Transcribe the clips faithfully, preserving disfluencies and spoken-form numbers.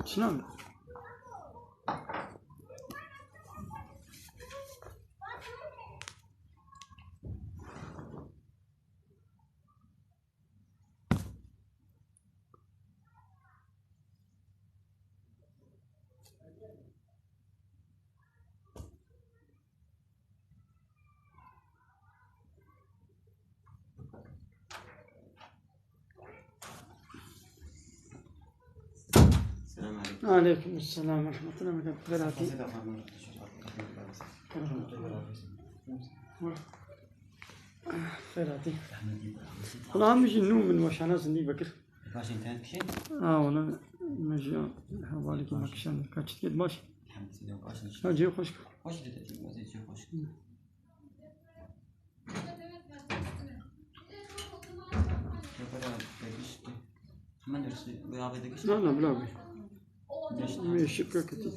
Çinan. Selam aleyküm. Aleyküm selam ve rahmetullah. Xêr hatî. Xêr hatî. Xula min jî nû min weşana zindî vekir. Baş internet kişî? Ha, ona me jî hevalekî me kişand. Ka çi dikê baş? Elhamdülillah, baş. Ha, cê xweş. Xweş dikê, cê xweş. Hemen dersi beraber de geçtik. Na, na, bila be. Geçtik. Şifre kötü.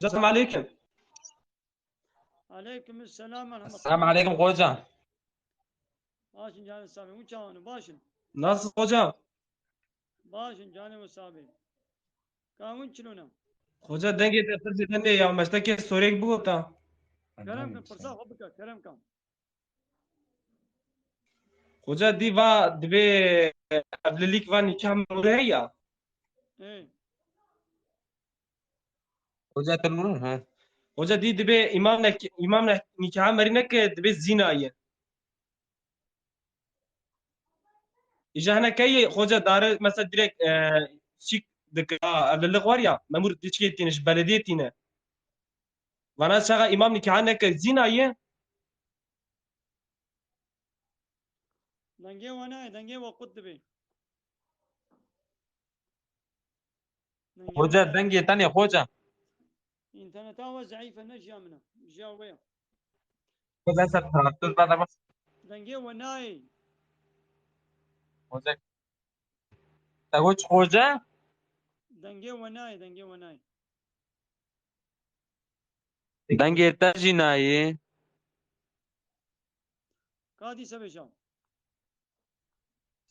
Selam aleyküm. Aleyküm selam ve rahmetullah. Selam aleyküm hoca. Başın canım Sami, uçağını başın. Nasıl hocam? Başın canım Sami. Kawun çilona. Hoca dengê te pir zêde nê ya, me ji te kê sorêk bigota. Kerem kin, pirsa xwe bike, kerem kin. Hoca dî va dibê evlilîk va nîkah memûrê heye ya. Ê. Hoca te nûr, he. Hoca dî dibê îmam ne, îmam ne, nîkaha merî neke dibê zîna ye. Îja hene keyê, hoca dare, mesela direkt, e, şik dike, ha, evlilik var ya, memur diçkê tîne, ji belediyê tîne. Vana çaxa îmam nîkaha neke zîna ye. Dengê we nayê, dengê we qut dibê. Dengê we Hoca, nayê. Dengê te nê, hoca. Înterneta we zeîf e, ne jiya min e. Jiya we ye. Hoca, ser traktor bada bas. Dengê we nayê. Hoca. Te got hoca? Dengê we nayê, dengê we nayê. Dengê te jî nayê. Ka dîse bêje.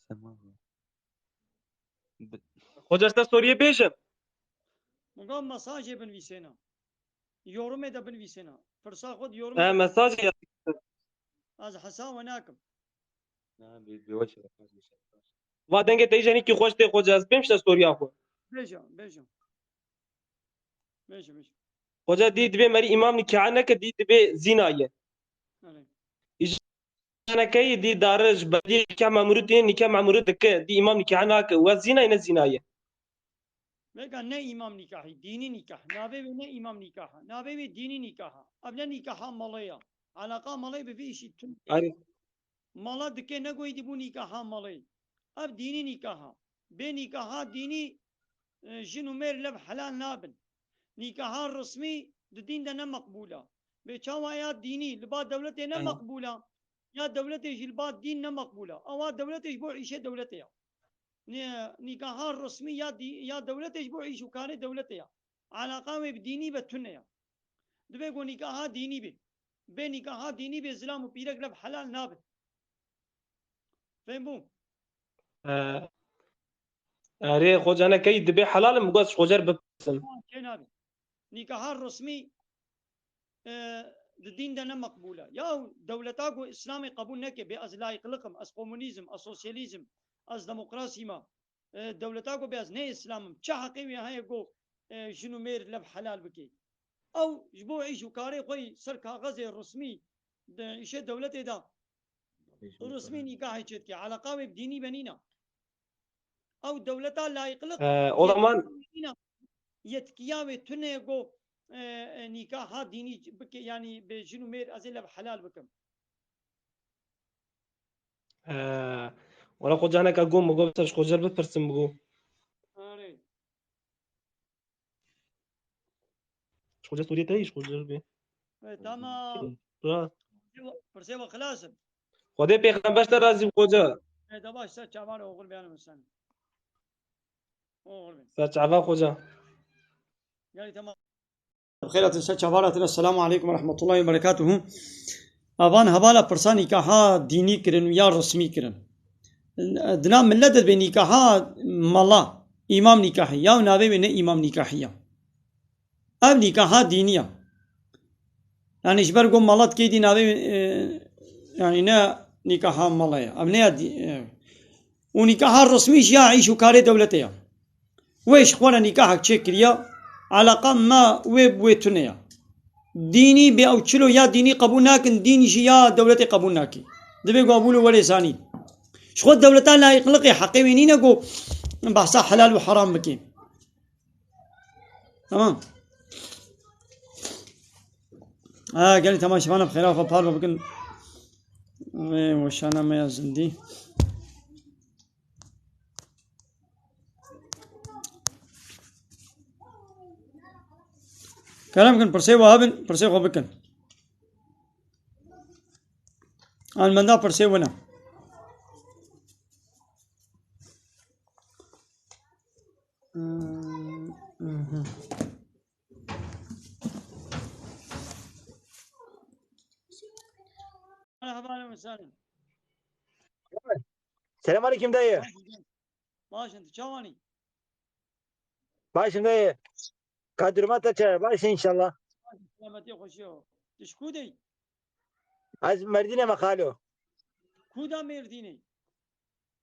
Sema. Hoca, ez te soriyê bêjim. Min got mesajê binivîsêne. Yorumê de binivîsêne. Pirsa xwe di yorumê He, de mesajê ya. Ez hesa we nakim. Na, bi, bi weş e. Va dengê te îjenî kî xweş tê, hoca, ez bêm işte soriya xwe. Bêje, bêje. Bêje, bêje. Hoca, dî dibê merî îmam nîkaha neke, dî dibê zîna ye. Erê. Îj- Neke yî dî dare ji berdî nîkah memûrû tê, nîkah memûrû dike, dî îmam nîkaha nake. We zîna ye, ne zîna ye? Vêga ne îmam nîkahî, dînî nîkah. Navê wê ne îmam nîkaha. Navê wê dînî nîkaha. Ev ne nîkaha malê ya. Eleqa malê bi vî îşî tune. Erê. Mala dike negoyî dî bû nîkaha malê. Ev dînî nîkaha. Bê nîkaha dînî, e, jin û mêr lev helal nabin. Nîkaha resmî di dîn de ne meqbûl e. Bê çawa ya dînî li ba dewletê ne Aynen. meqbûl e, ya dewletê jî li ba dîn ne meqbûl e. Ewa dewletê ji bo îşê dewletê ya. Nî-, nîkaha resmî ya dî-, ya dewletê ji bo îş û karê dewletê ya. Eleqa wê bi dînî ve tune ya. Divê ku nîkaha dînî bê. Bê nîkaha dînî bê, zilam û pîrek lev helal nabe. Fêm bû? E, erê, xoca ne key dibê helal im, got ji xocer bipirsin. Ha, çê nabe. Nîkaha resmî, e, di dîn de ne meqbûl e. Ya dewleta ku Îslamê qebûl neke, bê ez layîqlik im, ez komunîzm, ez sosyalîzm, ez demokrasî me. E, dewleta ku bê ez ne Îslam im, çi heqê wê heye ku, e, jin û mêr lev helal bike? Ew ji bo îş û karê xwe yî ser kaxezê resmî di îşê dewletê de resmî nîkahê çêdike. Eleqa wê bi dînî ve nîne. Ew dewleta layîqlik E, o zaman nîne. Yetkiya wê tune ye ku, e, e, nîkaha dînî bike, yanî bê jin û mêr ez ê lev helal bikim. He. Wala xwe caneka got, min got, ji xocer bipirsim, bigo. Erê. Ji xocer Sûriyê te yî, ji xocer bê. E, tamam. Ra. Pirsê we xilas im. Xwedê pêxember te razî bi xoca. E, de baş, ser çavan oxir beyanım sen. Oxir ben. Ser çavan xoca. Yani tamam. Xêr hatin ser çavara tine. Selamu aleykum ve rahmetullahi ve berekatuhu. Avan hevala pirsa nîkaha dînî kirin û ya resmî kirin. Dina millet dibê nîkaha mala, îmam nîkahî ya û navê wê ne îmam nîkahî ya. Ev nîkaha dînî ya. Yani ji ber ku mala dikê dî navê wê, e, yani ne nîkaha mala ya. Ev ne ya dî-, e, û nîkaha resmî jî ya îş û karê dewletê ya. Wê ji xwe re nîkahek çêkiriya, eleqa me wê bi wê tune ya. Dînî bê ew çilo ya dînî qebûl nakin, dîn jî ya dewletê qebûl nakî. Divê ku ev wilo were zanîn. Ji xwe dewleta layiqliqê heqê wê nîne ku behsa helal û heram bike. Tamam. Ha, gelî temaşevana bi xêra xwe parve bikin. Wê weşana me ya zindî. Kerem kin, pirsê we hebin, pirsê xwe bikin. An menda pirsê we ne. Merhaba, aleyküm selam. Selam aleyküm dayı. Baş in, tu çawanî? Baş in dayı. Ka duruma te çawa? Baş in inşallah. Selametî, xweşî o. Tu ji ku de yî? Ez Merdînê me xalo. Ku da Mêrdînê?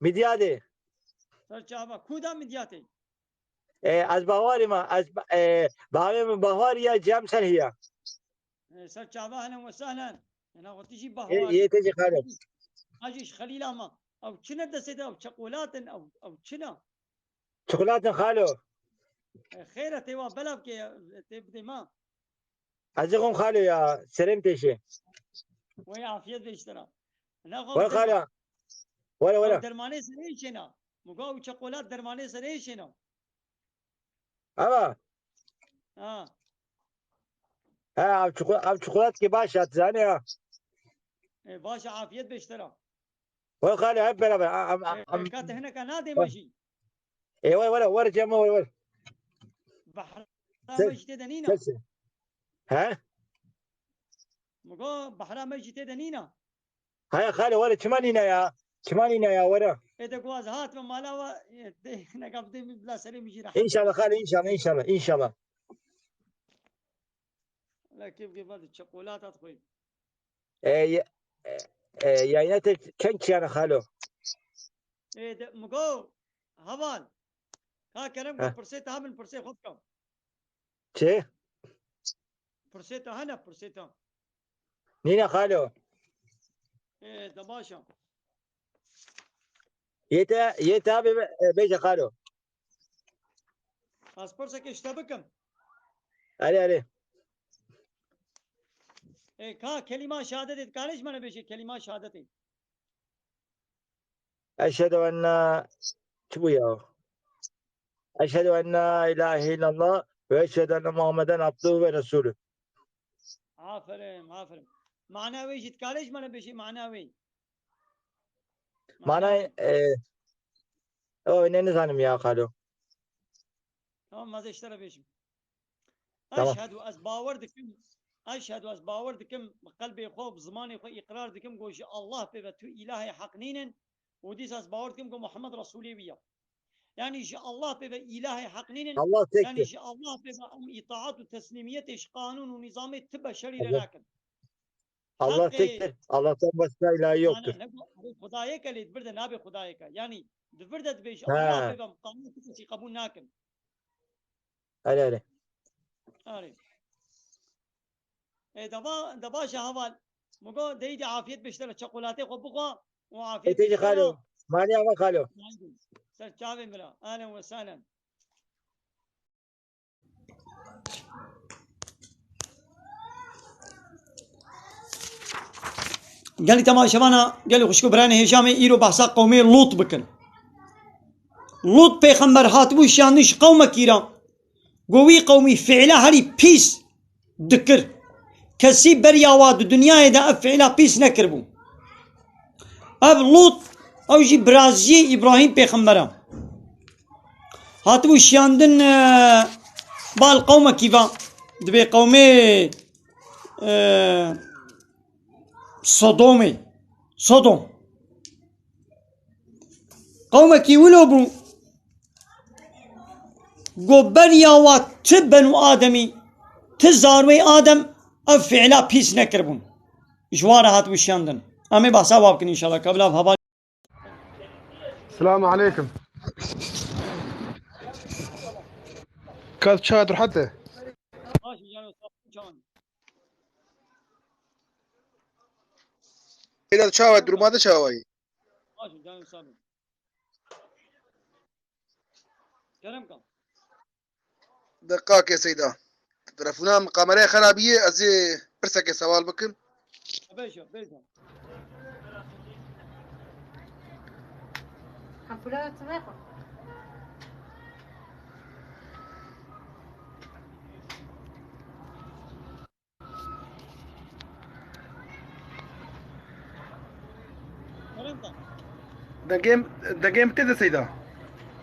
Midyadê. Ser çava. Ku da Midyatê? E, ez Bahwarî me. Ez, e, bavê min Bahwarî ya, cem ser hiya. E, ser çava, ehlen ve sehlen. Ena xwe tu jî E, Bahwarî. Yê te jî xalo. Hacî ji Xelîla me. Ew çi ne destê de, ew çekolat in, ew, ew çi ne? Çikolat in xalo. E, xêr e, tê wa belav ke, tê bidê ma. Ez jixwim xalo ya, serê min têşê. Wey afiyet be ji te re. Ne xwe Were derman-, xalo. Were, were. Ew dermanê serê şêna. Min got ew çekolat dermanê serê şêna. Ava. Ha. Ha, ev çiko-, ev çikolat ki baş e, tu zanî ya. E, baş e, afiyet be ji te re. Were xalo, hep beraber. A, am, am, E, am. Ka te hineka nadê me jî. Ê, were, were, were, cem, were, were. Behra Sen, me jî tê de nîna. Sen, he? Min got, behra me jî tê de nîna. Haya xalo, were, çima nîna ya? Çima nîna ya, were? Ê de ku ez hatime mala we, ê, de, neka bidê min bila serê min jî rehet. İnşallah xalo, inşallah, inşallah, inşallah. La kêf kêfa de çekolata dixwî. E, ye-, e, e, yayına te çend kişiyane xalo? Ê, de, min got, heval. Ka kerem Heh. Got pirsê te hebin, pirsê xwe bikim. Çi? Pirsê te hene, pirsê te. Nîne xalo. Ê, de baş e. Yê te, yê te be, e, bêje xalo. Ez pirsekê ji te bikim. Erê, erê. Ê, ka kelîma şehadetê dikare ji me re bêje, kelîma şehadetê. Eşhedü enne, çi bû ya? Eşhedü enne ilahe illallah ve eşhedü enne Muhammeden abduhu ve resulü. Aferin, aferin. Mana wê jî dikare ji me re bêjî, mana wê. Mana, e, o, ne, nizanim ya, xalo. Tamam, ez ê ji te re bêjim. Tamam. Eşhedû, ez bawer dikim. Eşhedû, ez bawer dikim, bi qelbê xwe, bi zimanê xwe îqrar dikim, ku ji Allah pê ve tu îlahê heq nînin û dîsa ez bawer dikim ku Muhammed Resûlê wî ye. Yanî ji Allah pê ve îlahê heq nînin. Allah tektir. Yanî ji Allah pê ve em îtaat û teslîmiyetê ji qanûn û nîzamê ti beşerî re Allah nakin. Allah Heqê tektir. Allah'tan başka ilah yoktur. Ana, ne bu, bu Xwedayeke lê di vir de nabe Xwedayeke. Yanî di vir de dibêje Ha. Allah pê ve qanûn ti kesî qebûl nakin. Erê, erê. Erê. E, deva, deva şe heval. Min got, deyî de afiyet be ji te re, çekolatê xwe bixwe û afiyet Ê, be têjî ji te re. Xalo. Maliya me xalo. Ser çavê min re. Ahlen ve sahlen. Gelî temaşevana, gelî xwişk û birayên hêja me, îro behsa qewmê Lût bikin. Lût pêxember hatibû şiyandin ji qewmekî re, ku wî qewmî fiîla herî pîs dikir. Kesî beriya wa di dinyayê de ev fiîla pîs nekiribû. Ev Lût, ew jî biraziyê Îbrahîm pêxember e. Hatibû şiyandin, e, bal qewmekî ve. Dibê qewmê, e, Sodomê. Sodom. Qewmekî wilo bû. Go beriya wa ti benû Ademî, ti zarwê Adem ev fiila pîs nekiribûn. Ji wan re hatibû şiyandin. Em ê behsa wa bikin înşallah. Kabila hava. Selamu aleykum. Kaz çawa durhete? Baş, canım, sağ ol, çağın. Êda çawa, duruma de çawa yî? Baş, canım, sağ ol. Kerem kan. Deqakê Seyda. Telefona min kameraya xerabî ye, ez ê pirsekê sewal bikim. Bêje, bêje. Dengê, dengê min tê de Seyda?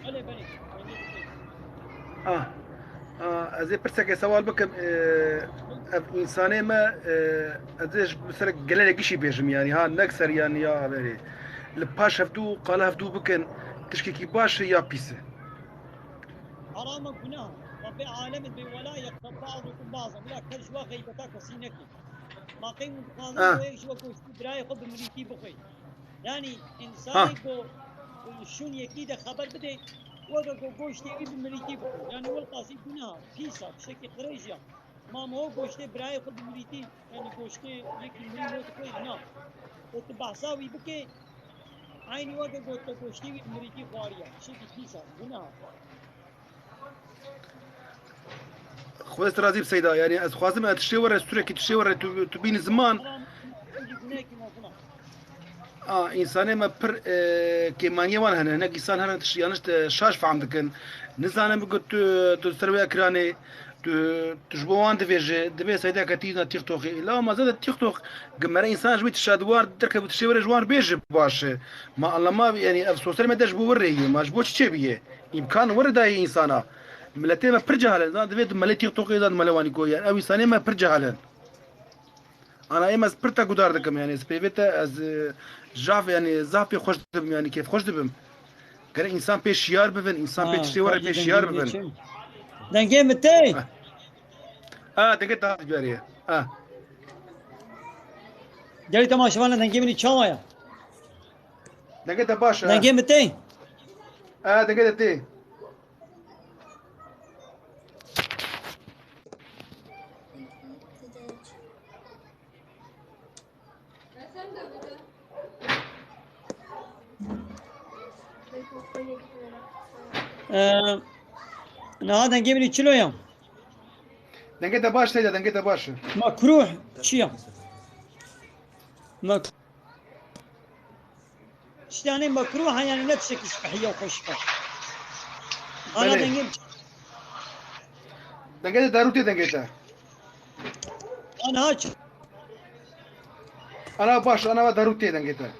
Belê, belê. Ah. Ah, ez ê pirsekê sewal bikim. Ee, ev însanê me, ee, ez ê ji ser gelê gişî bêjim, yanî ha, nek ser yanî ya averê. Li paş hevdû, qala hevdû bikin, tişkekî baş e ya pîs e? Haram e, günah. Rabbê alemê bê wela yekte ba'dukum ba'dan. Bila kes ji we xeybeta kesî neke. Ma qey hûn dixwazin Ah. Wê ji we goştî birayê xwe bi mirîtî bixwe. Yanî Ha. Însanê ku, e, şûn yekî de xeber bide, weke ku goştê wî bi mirîtî bixwe. Yanî wilqasî günah, pîs e, tiştekî qirêj e. Ma, ma o goştê birayê xwe bi mirîtî, yanî goştê yekî mirî wê dixwe, na. Û tu behsa wî bike, eynî weke ku te goştê wî bi mirîtî xwariye. Tiştekî pîs e, günah e. Xwest razî bi Seyda, yanî ez xwazim ez tiştê were, stûrekî tiştê were, tu, tu bînî ziman. A, însanê me pir, e, kêmaniyê wan hene, hinek însan hene tiş-, yanlış te şaş fehm dikin. Nizanin bigot tu, tu ser wê ekranê, tu, tu ji bo wan divêje, divê Seyda ketî na TikTokê. La ma zede TikTok, gimere însan ji wî tişa diwar derkevû tiştê were ji wan bêje baş e. Ma anlama, yanî ev sosyal medya ji bo wir rêyê, ma ji bo çi çêbûye? Îmkan wir dayê însana. Miletê me pir cehil in. Zan divê tu melê TikTokê zan melê wanî ko. Yani ew însanê me pir cehil in. Ana êm ez pir te gudar dikim yani. Ez peyvê te ez, e, zaf yani zaf pê xweş dibim yani kêf xweş dibim. Gerek însan pê şiyar bibin, însan pê Ha, tiştê were pê şiyar bibin. Dengê min tê. Ha. Ha, dengê te hat biyarê. Ha. Gelî temaşevanê dengê min çawa ya? Dengê te baş e. Dengê min tê. Ha, dengê te tê. Ee, niha dengê min çilo ya? Dengê te baş Seyda, dengê te baş. Makruh çi ya? Mak- Tiştê hanê mekruh e, yani ne tiştekî spehî ya û xweş be. Ana Belê. Dengê Dengê te darû tê dengê te. Ana aç. Ana baş, ana ve darû tê dengê te.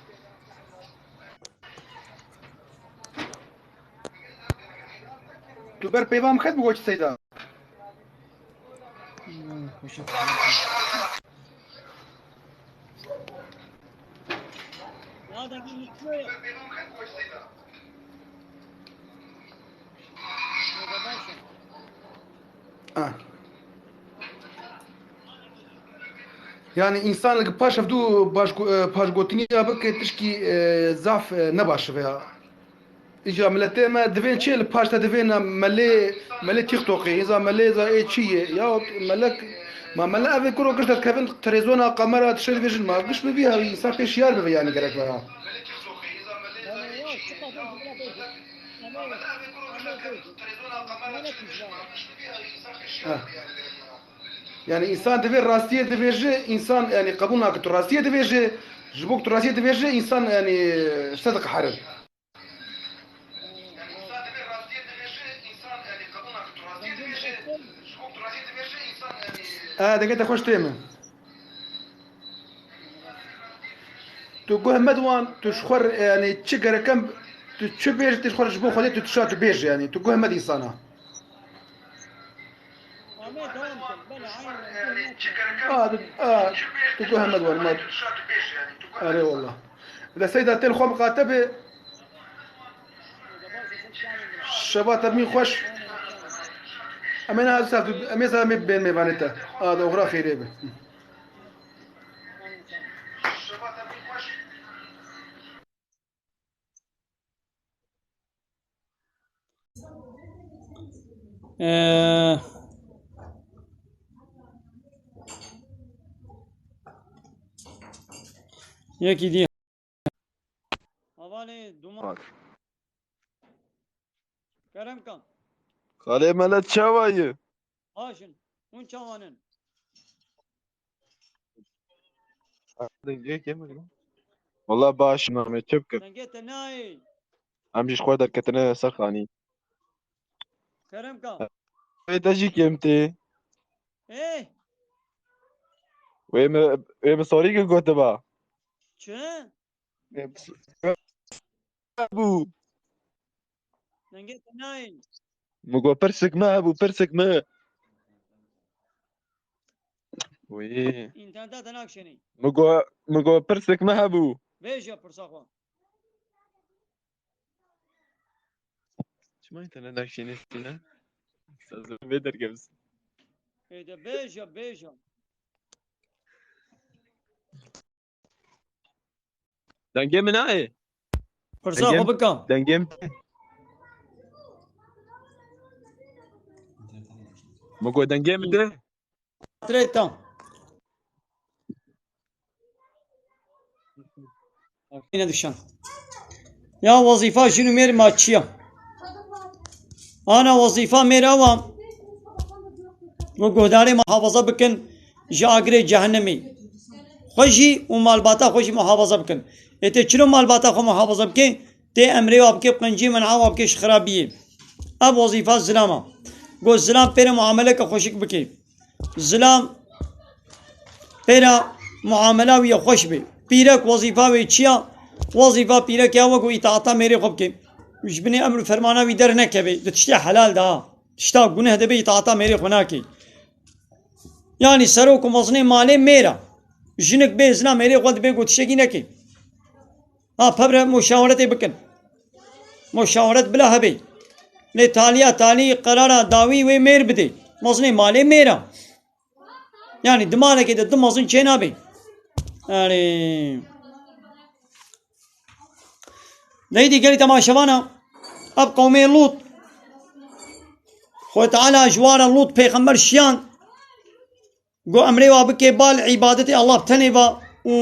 Tu ber peyva min xet bi goç Seyda. Ah. Yani insan li paş hevdû baş go-, e, paşgotiniya bike tişkî, e, zaf, e, ne baş ve ya. Îja miletê me divên çê li paş te divên melê, melê TikTokê, îza melê za ê çi yê? Ya melek, ma mele evê kuro giş derkevin televîzyona, kamera, tiştê dibêjin, ma giş bibî hevî, însan pê şiyar bibe yani gerek vera. Ha. Yani insan divê rastiyê dibêje, insan yani qebûl nake tu rastiyê dibêje, ji bo ku tu rastiyê dibêje, insan yani sediq herin. E, dengê te xweş tê min. Tu guh med wan, tu ji xwe re, yani çi gereken, tu çi bêj, tu ji xwe re ji bo Xwedê tu tişa tu bêj, yani tu guh med însana. Ah, tu, ah, tu ku hemed wer mat. Erê wallah. De Seyda, tên xwe miqate be. Şeva te bimî xweş. Em ê niha zaf, em ê zaf em ê bên mêvanê te. Ah, de oxira xêrê be. Ee, yekî dî. Hevalê duman. Bak. Kerem kan. Xalê Melet çawa ye? Başin. Hûn çawan in? Dengê kêm e. Wala baş in, em ê çi bikin? Dengê te nayê. Em jî ji xwe derketine ser xanî. Kerem kan. Wê te jî kêm tê. Ê? Wê min, wê min sorî gotiba. Çi? Wê min bû. Dengê te nayê. Min got pirsik me hebû, pirsik me. Wê. Înterneta te nakşenî. Min got, min got pirsik me hebû. Bêje pirsa xwe. Çima înterneta nakşenî ne? Sazim vê derkevs. Ê de bêje, bêje. Dengê min nayê. Pirsa xwe bike. Dengê min. Min got dengê min de. Treta. Yine düşen. Ya wezîfa jin û mêr ma çi ya? Ana wezîfa mêr ew a. Ku guhdarê muhafaza bikin ji agirê cehennemê. Xwe jî û malbata xwe jî muhafaza bikin. Ê tê çilo malbata xwe muhafaza bike, tê emrê wa bike, bi qencî men'a wa bike ji xirabiyê. Ev wezîfa zilam a. Ku zilam pê re muameleke xweşik bike. Zilam pêra muamela wî ye xweş be. Pîrek wezîfa wê çi ya? Wezîfa pîrek ya wekû îtaata mêrê xwe bike. Ji binê emr û fermana wî dernekeve. Di tiştê helal de ha. Tişta guneh de be îtaata mêrê xwe nake. Yanî serok û mezinê malê mêr e. Jinik bê zina mêrê xwe dibe ku tiştekî neke. Ha, pebre muşaweretê bikin. Muşaweret bila hebe. Lê taliya talî qerara dawî wê mêr bidê. Mezinê malê mêr e. Yanî di malekê de du mezin çênabe. Erê. Neydî gelî temaşevana. Ev qewmê Lût. Xwedê Teala ji wan re Lût pêxember şiyan. Got emrê wa bike bal îbadetê Allah bi tenê ve û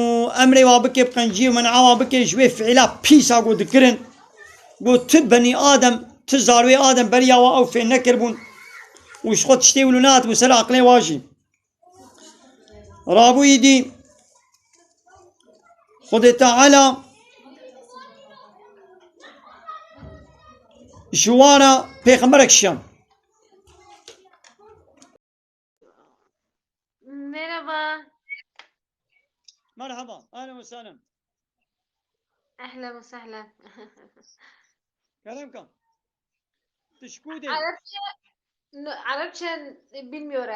emrê wa bike bi qencî û men'a wa bike ji wê fiîla pîsa ku dikirin. Got ti benî Adem, ti zarwê Adem beriya wa ew fêm nekiribûn û ji xwe tiştê wilo nehatibû ser aqilê wa jî. Rabûyî dî Xwedê Teala ji wan re pêxemberek şiyan. Merhaba. Merhaba, ahlen ve sahlen. Ehlen ve sehlen. Kerem kan. Tu ji ku dê? Arapça, no, Arapça bilmiyor.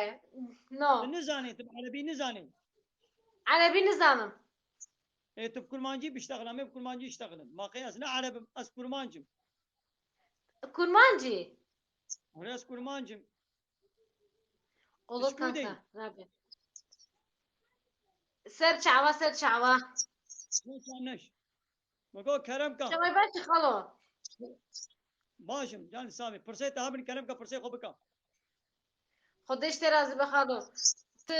No. Tu nizanî, tu erebî nizanî. Erebî nizanim. Ê, tu bi kurmancî biştexil, em ê bi kurmancî iştexilin. Ma qey ez ne ereb im, ez kurmanc im. Kurmancî? Erê, ez kurmanc im. Olur kanka, rabi. Ser çava, ser çava. Ser çava neş. Mego kerem ka. Çavay baş xalo. Baş im, can savê. Pirsê te hebin kerem ka pirsê xwe bika. Xwedê ji te razî be xalo. Tu,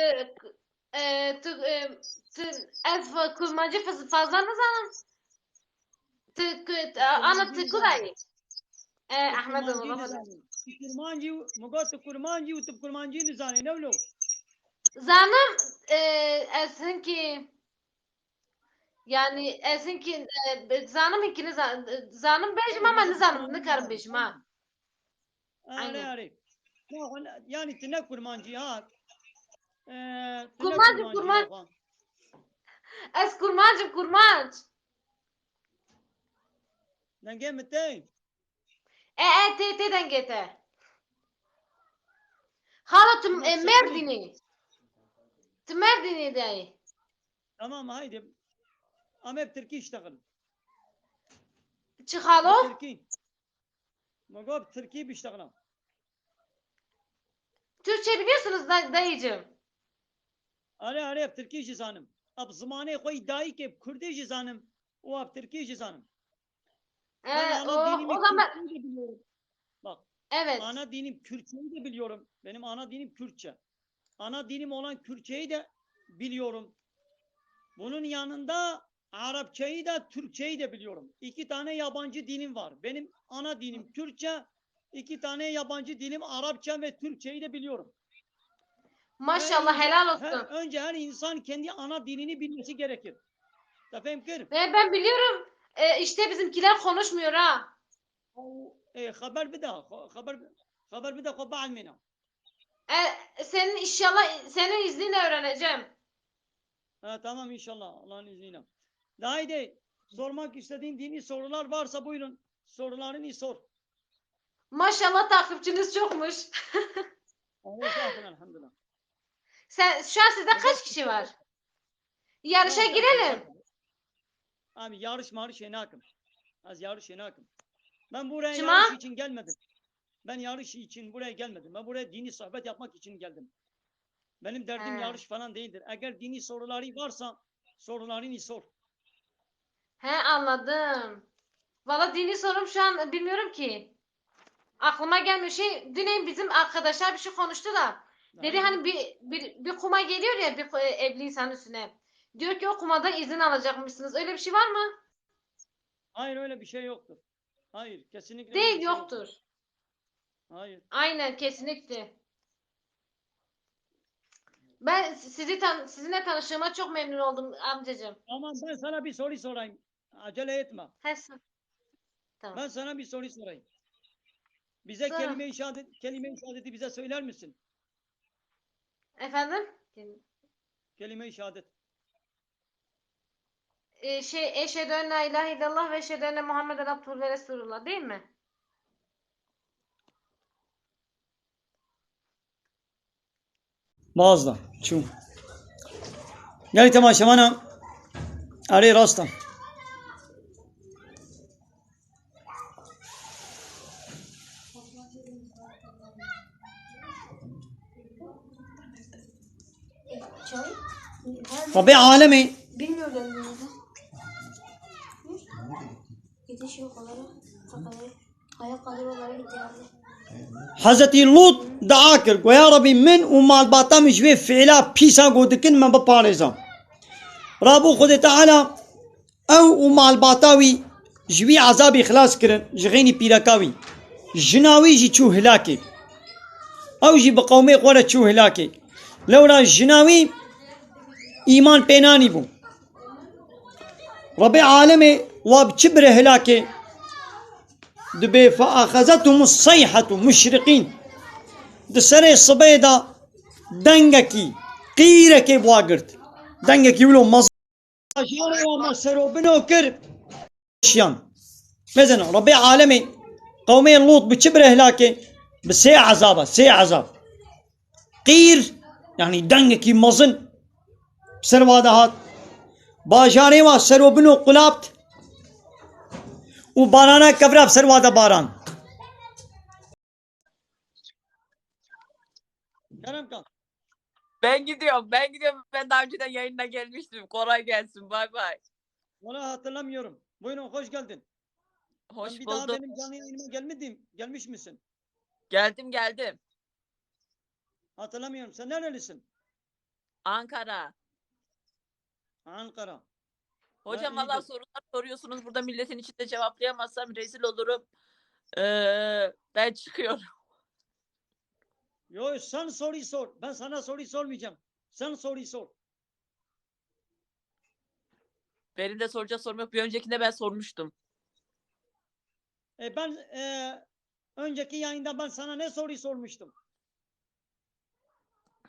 e, tu, e, tu, ez fa-, kurmancî faz-, fazla nizanim. Tu, ku-, ana tu kurayî? E, Ehmed Kurmancî Allah nizanim. Tu kurmancî û, min got tu kurmancî û tu bi kurmancî nizanî, ne wilo? Zanim, e, ez hinkî, yani ez hinkî, e, zanim hinkî niza-, zanim bêjim ama nizanim, nikarim bêjim ha. Erê, erê. Ya, yani tu ne kurmancî ha? Ee, tu ne kurmancî, kurmanc. Ez kurmancim, kurmanc. Dengê min tê? E, e, tê, tê dengê te. Xalo, tu, e, Merdînî. Tu Merdînî de yî. Tamam, haydi. Ama hep Tirkî iştexil. Çi xalo? Tirkî. Ma got Tirkî biştexila. Türkçe biliyorsunuz da-, dayıcığım. Are, are, Tirkî jî zanim. Ab zimanê xwe yî dayîkê Kurdî jî zanim. Û ab Tirkî jî zanim. Ee, Ben ana o, dinimi o zaman Kürtçeyi de biliyorum. Bak, Evet. ana dinim Kürtçeyi de biliyorum. Benim ana dinim Kürtçe. Ana dinim olan Kürtçeyi de biliyorum. Bunun yanında Arapçayı da Türkçeyi de biliyorum. İki tane yabancı dilim var. Benim ana dinim Kürtçe, iki tane yabancı dilim Arapça ve Türkçeyi de biliyorum. Maşallah, Her insan, helal her, olsun. önce her insan kendi ana dilini bilmesi gerekir. Te fêm kir? E, ben biliyorum. E, işte bizimkiler konuşmuyor ha. E, xeber bide, xo-, xeber, xeber bide xwe bielmîne. E, senin inşallah, senin izninle öğreneceğim. Ha, tamam, inşallah, Allah'ın izniyle. De haydi, sormak istediğin dini sorular varsa buyurun, sorularını sor. Maşallah, takipçiniz çokmuş. Estağfurullah, elhamdülillah. Sen, şu an sizde kaç kişi var? Yarışa girelim. Abi, yarış marış nakim. Az yarış nakim. Ben buraya Çima? yarış için gelmedim. Ben yarış için buraya gelmedim. Ben buraya dini sohbet yapmak için geldim. Benim derdim He. yarış falan değildir. Eğer dini soruları varsa sorularını sor. He, anladım. Valla dini sorum şu an bilmiyorum ki. Aklıma gelmiyor. Şey, dün bizim arkadaşlar bir şey konuştu da. Dedi Aynen. hani bir, bir, bir kuma geliyor ya bir ku- evli insanın üstüne. Diyor ki o kumadan izin alacakmışsınız. Öyle bir şey var mı? Hayır, öyle bir şey yoktur. Hayır, kesinlikle öyle Değil, bir şey yoktur. yoktur. Hayır. Aynen, kesinlikle. Ben sizi tan sizinle tanıştığıma çok memnun oldum amcacığım. Tamam, ben sana bir soru sorayım. Acele etme. He, sor. Tamam. Ben sana bir soru sorayım. Bize Sorun. kelime-i şehadet, kelime-i şehadeti bize söyler misin? Efendim? Kelime-i şehadet. Ee, şey, eşhedü en la ilahe illallah ve eşhedü enne Muhammeden abduhu ve resulullah, değil mi? Bazda. Çû. Gelî temaşevana. Erê rast e. Rebê alemê. Bilmiyorum ben bunu. Gidiş yok olarak. Kapalı. Hezretî Lût dua kir, got, "Ya Rebî, min û malbata min ji vê fiîla pîsa ku dikin me biparêze." Rabû Xwedê Teala ew û malbata wî ji wî ezabî xilas kirin, ji xênî pîreka wî. Jina wî jî çû hilakê. Ew jî bi qewmê xwe re çû hilakê. Lewra jina wî îman pê nanîbû. Rebê alemê wa bi çi bire hilakê? Dibê, "Fe axezethumus seyhetu muşriqîn." Di serê sibê de dengekî, qîrekê bi wa girt. Dengekî wilo mezin. Bajarê wa me serobino kir. Şiyan. Mezen, Rebê alemê qewmê Lût bi çi bire hilakê? Bi sê ezaba, sê ezab. Qîr, yanî dengekî mezin bi ser wa de hat. Bajarê wa serobino qulapt û barana kevra bi ser wa de baran. Kerem kan. Ben gidiyorum, ben gidiyorum. Ben daha önceden yayınına gelmiştim. Kolay gelsin, bay bay. Onu hatırlamıyorum. Buyurun, hoş geldin. Hoş Sen bir daha bulduk. benim canlı yayınıma gelmedin, gelmiş misin? Geldim, geldim. Hatırlamıyorum. Sen nerelisin? Ankara. Ankara. Hocam, Ha, valla iyidir. sorular soruyorsunuz. Burada milletin içinde cevaplayamazsam rezil olurum. Ee, ben çıkıyorum. Yo, sen soruyu sor. Ben sana soruyu sormayacağım. Sen soruyu sor. Benim de soracak sorum yok. Bir öncekinde ben sormuştum. E, ben, e, önceki yayında ben sana ne soruyu sormuştum?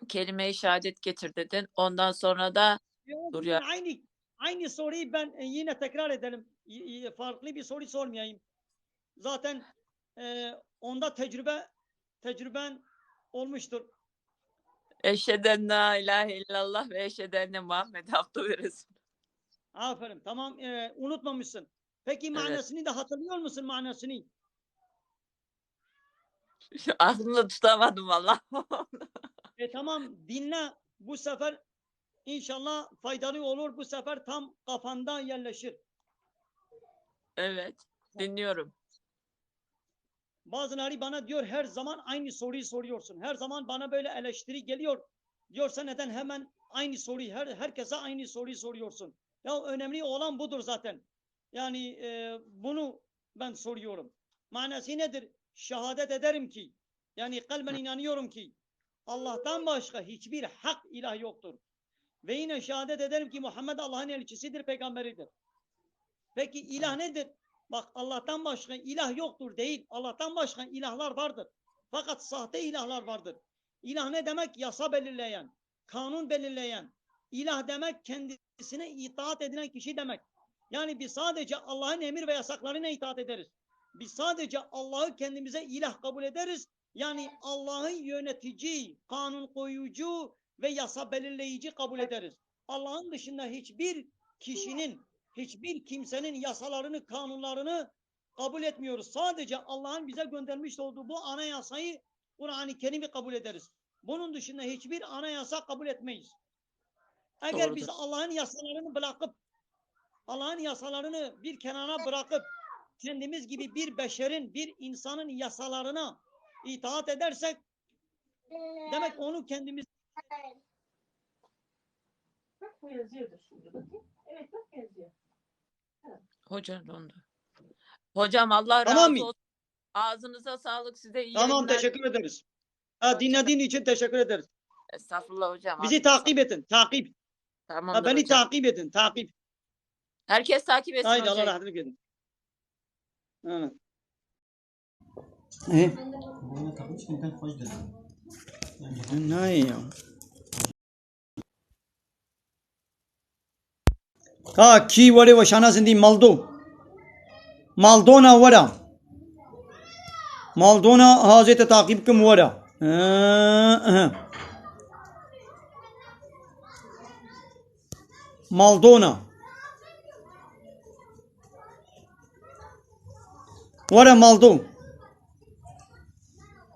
Kelime-i şehadet getir dedin. Ondan sonra da Yok, Dur ya. aynı, aynı soruyu ben, e, yine tekrar edelim. Y-, y-, farklı bir soru sormayayım. Zaten, e, onda tecrübe, tecrüben olmuştur. Eşheden la ilahe illallah ve eşheden Muhammed abdühü ve resulü. Aferin. Tamam, e, unutmamışsın. Peki Evet. Manasını da hatırlıyor musun, manasını? Aklımda tutamadım valla. E, tamam, dinle. Bu sefer inşallah faydalı olur. Bu sefer tam kafanda yerleşir. Evet. Dinliyorum. Bazıları bana diyor, her zaman aynı soruyu soruyorsun. Her zaman bana böyle eleştiri geliyor. Diyor, sen neden hemen aynı soruyu, her, herkese aynı soruyu soruyorsun? Ya önemli olan budur zaten. Yani e, bunu ben soruyorum. Manası nedir? Şehadet ederim ki, yani kalben inanıyorum ki Allah'tan başka hiçbir hak ilah yoktur. Ve yine şehadet ederim ki Muhammed Allah'ın elçisidir, peygamberidir. Peki ilah nedir? Bak, Allah'tan başka ilah yoktur değil. Allah'tan başka ilahlar vardır. Fakat sahte ilahlar vardır. İlah ne demek? Yasa belirleyen, kanun belirleyen. İlah demek kendisine itaat edilen kişi demek. Yani biz sadece Allah'ın emir ve yasaklarına itaat ederiz. Biz sadece Allah'ı kendimize ilah kabul ederiz. Yani Allah'ı yönetici, kanun koyucu ve yasa belirleyici kabul ederiz. Allah'ın dışında hiçbir kişinin, hiçbir kimsenin yasalarını, kanunlarını kabul etmiyoruz. Sadece Allah'ın bize göndermiş olduğu bu anayasayı, Kur'an-ı Kerim'i kabul ederiz. Bunun dışında hiçbir anayasa kabul etmeyiz. Eğer biz Doğrudur. Allah'ın yasalarını bırakıp, Allah'ın yasalarını bir kenara bırakıp, kendimiz gibi bir beşerin, bir insanın yasalarına itaat edersek, demek onu kendimiz Bak bu yazıyordur şimdi, bakayım. Evet, bak yazıyor. Hocam dondu. Hocam Allah Tamam razı mı? olsun. Ağzınıza sağlık, size iyi Tamam, yayınlar. teşekkür ederiz. Ha, dinlediğin için teşekkür ederiz. Estağfurullah hocam. Bizi ağzınıza takip edin, takip. Tamamdır Ha, beni hocam. Takip edin, takip. Herkes takip etsin Haydi, Allah hocam. Rahatlık edin. Evet. E? Ne ya? Ka kî were weşana zindî maldo. Maldona were. Maldona hazê te taqîb kim were. Hı, hı. Maldona. Were Maldo.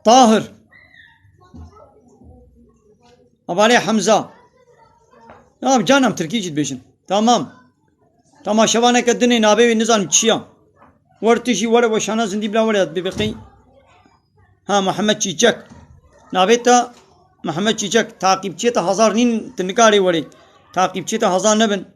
Tahir. Abalê Hemza. Ya canım, Tirkî jî dibêjin. Tamam. Temaşevaneke dinê navê wê nizanim çi ya. Wer tu jî were weşana zindî bila were bibiqî. Ha, Muhammed Çîçek. Navê te Muhammed Çîçek. Taqîbçiyê te hazar nîn, tu nikarê werê. Taqîbçiyê te hazar nebin.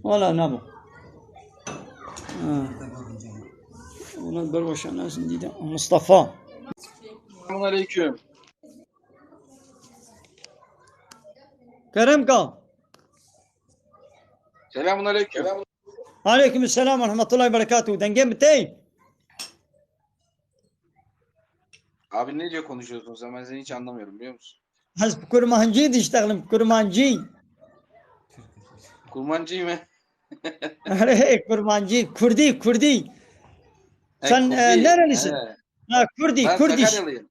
Wala nabo. Ha. Wala berweşana zindî de. Mustafa. Selamun aleyküm. Kerem ka. Selamun aleyküm. Aleyküm selam ve rahmetullahi ve berekatuhu. Dengê min tê? Abi ne diyor konuşuyorsun sen? Ben seni hiç anlamıyorum biliyor musun? Ez bi kurmancî diştexlim, kurmancî. Kurmancı mı? Erê, kurmancî, kurdî, kurdî. He, Sen, Kurdi. e, nerelisin? He. Ha, kurdî, Ben kurdiş. Sakaryalıyım.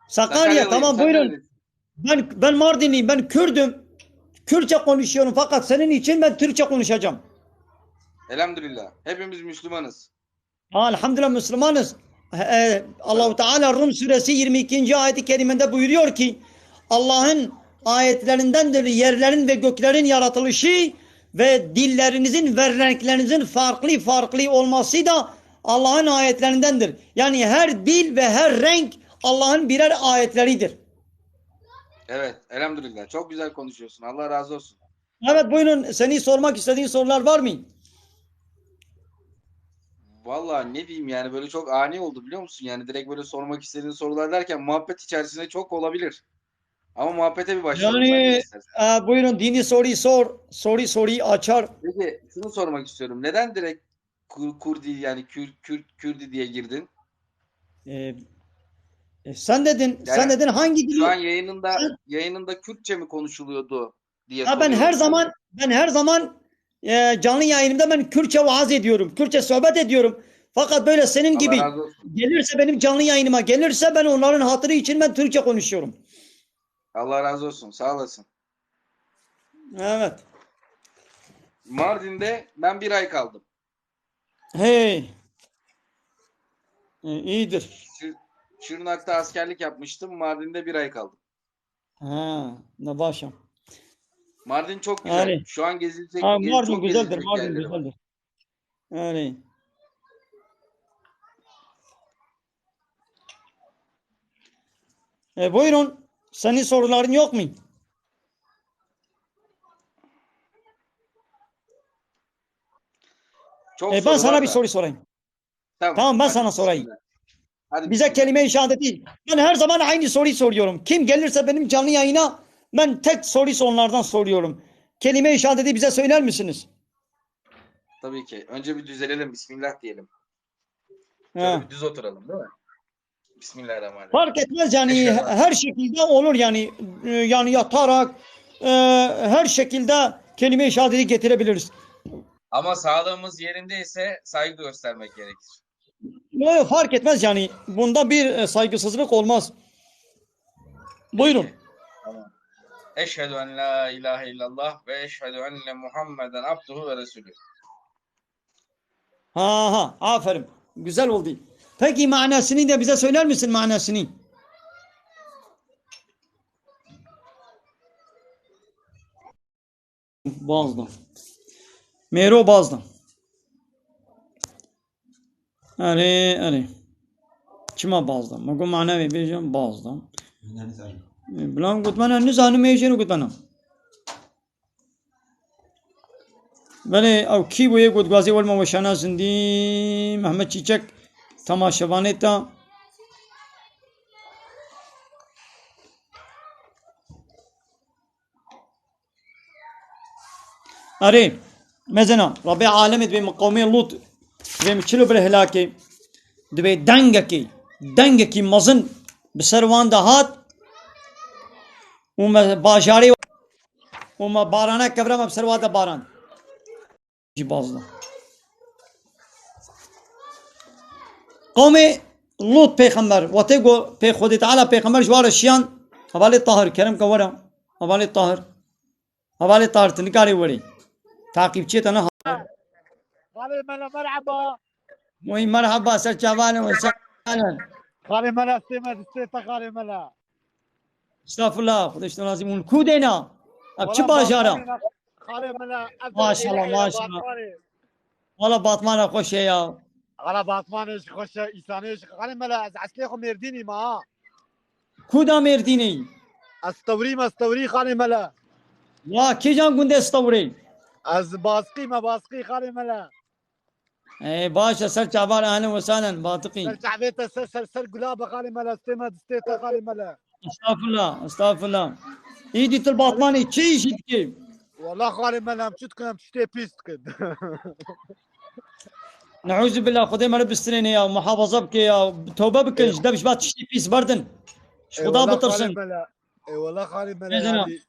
Sakarya, Sakaryalıyım, tamam, sen buyurun. Nerelisin? Ben, ben Mardinliyim, ben Kürdüm. Kürtçe konuşuyorum fakat senin için ben Türkçe konuşacağım. Elhamdülillah. Hepimiz Müslümanız. Ha, elhamdülillah Müslümanız. E, Allahu Teala Rum suresi yirmi ikinci ayeti keriminde buyuruyor ki Allah'ın ayetlerindendir yerlerin ve göklerin yaratılışı ve dillerinizin ve renklerinizin farklı farklı olması da Allah'ın ayetlerindendir. Yani her dil ve her renk Allah'ın birer ayetleridir. Evet, elhamdülillah. Çok güzel konuşuyorsun. Allah razı olsun. Evet, buyurun, seni sormak istediğin sorular var mı? Vallahi ne diyeyim yani, böyle çok ani oldu biliyor musun? Yani direkt böyle sormak istediğin sorular derken muhabbet içerisinde çok olabilir. Ama muhabbete bir başlayalım Yani, bence istersen. E, buyurun, dini soruyu sor. Soru soruyu açar. Peki şunu sormak istiyorum. Neden direkt Kur- Kurdi yani Kürt, Kürt, Kürdi diye girdin? E, e, sen dedin, sen Yani dedin hangi dili? Şu an yayınında Sen- yayınında Kürtçe mi konuşuluyordu? diye soruyorum. Ya ben her zaman, ben her zaman, e, canlı yayınımda ben Kürtçe vaaz ediyorum, Kürtçe sohbet ediyorum. Fakat böyle senin gibi gelirse benim canlı yayınıma gelirse ben onların hatırı için ben Türkçe konuşuyorum. Allah razı olsun, sağ olasın. Evet. Mardin'de ben bir ay kaldım. Hey. E, iyidir. Şir-, Şırnak'ta askerlik yapmıştım. Mardin'de bir ay kaldım. Ha, ne başa. Mardin çok güzel. Yani, şu an gezilecek, ha, gez-, Mardin çok güzeldir, gezilecek Mardin yerleri var. Güzeldir. Yani. E, buyurun. Senin soruların yok mu? Çok soru var da. E, ben sana bir soru sorayım. Tamam, tamam, ben sana sorayım. Hadi bismillah. Bize kelime-i şehadeti. Ben her zaman aynı soruyu soruyorum. Kim gelirse benim canlı yayına ben tek soruyu onlardan soruyorum. Kelime-i şehadeti bize söyler misiniz? Tabii ki. Önce bir düzelelim, bismillah diyelim. Şöyle bir düz oturalım, değil mi? Bismillahirrahmanirrahim. Fark etmez yani, her şekilde olur yani, e, yani yatarak, e, her şekilde kelime-i şehadeti getirebiliriz. Ama sağlığımız yerindeyse saygı göstermek gerekir. Yok, yok, fark etmez yani. Bunda bir, e, saygısızlık olmaz. Buyurun. Tamam. Eşhedü en la ilahe illallah ve eşhedü enne Muhammeden abduhu ve resulü. Ha, ha, aferin. Güzel oldu. Peki manasını da bize söyler misin manasını? Bazda. Mêro bazda. Erê, erê. Çima bazda? Me got mana wê bêjin bazda. Bilan got me ne, nizanim ê jêr got me ne. Belê, ew kî bû yê got gwazê welma weşana zindî, Mehmet Çîçek, temaşevanê te. Erê, mezena, Rabbê alemê dibê min qewmê Lut, dibê min çilo bir helakê, dibê dengekê, dengekî mezin bi ser wan de hat û me bajarê û me barana kevra me bi ser wan de baran. Jî bazda. Qewmê Lut pêxember, wextê ku pê Xwedê Teala pêxember ji wan re şiyan, hevalê Tahir, kerem ke were, hevalê Tahir. Hevalê Tahir, tu nikarî werî. Taqîbçiyê te ne ha. Xalê Mela, merhaba. Oy, merhaba, ser çavan û ser. Xalê Mela, stê me, stê te xalê Mela. Estağfurullah, Xwedê ji te razî bûn. Ku dêna? Ev çi bajara? Xalê Mela, ev Maşallah, maşallah. Wala Batmana xweş e ya. Wala Batmanê jî xweş e, îsanê jî. Xalê Mela, ez eslê xwe Mêrdînî me ha. Ku da Mêrdînî? Ez Stewrî me, Stewrî xalê Mela. Ya, kîjan gundê Stewrî? Ez Basqî me, Basqî xalê Mela. Ê, baş e, ser çavan, ehlen we sehlen, Batiqî. Ser çavê te, ser, ser, ser gula be xalê Mela, stê me, stê te xalê Mela. Estağfurullah, estağfurullah. Îdî tu li Batmanê çi îşî dikî? Wala xalê Mela, em çi dikin, em tiştê pîs dikin. Neûzubillah, Xwedê me li bistirêne ya, muhafaza bike ya, tewbe bikin, ji dev ji ba tiştê pîs berdin. Ji Xuda bitirsin. Ê wala xalê Mela, ê wala xalê Mela, yanî,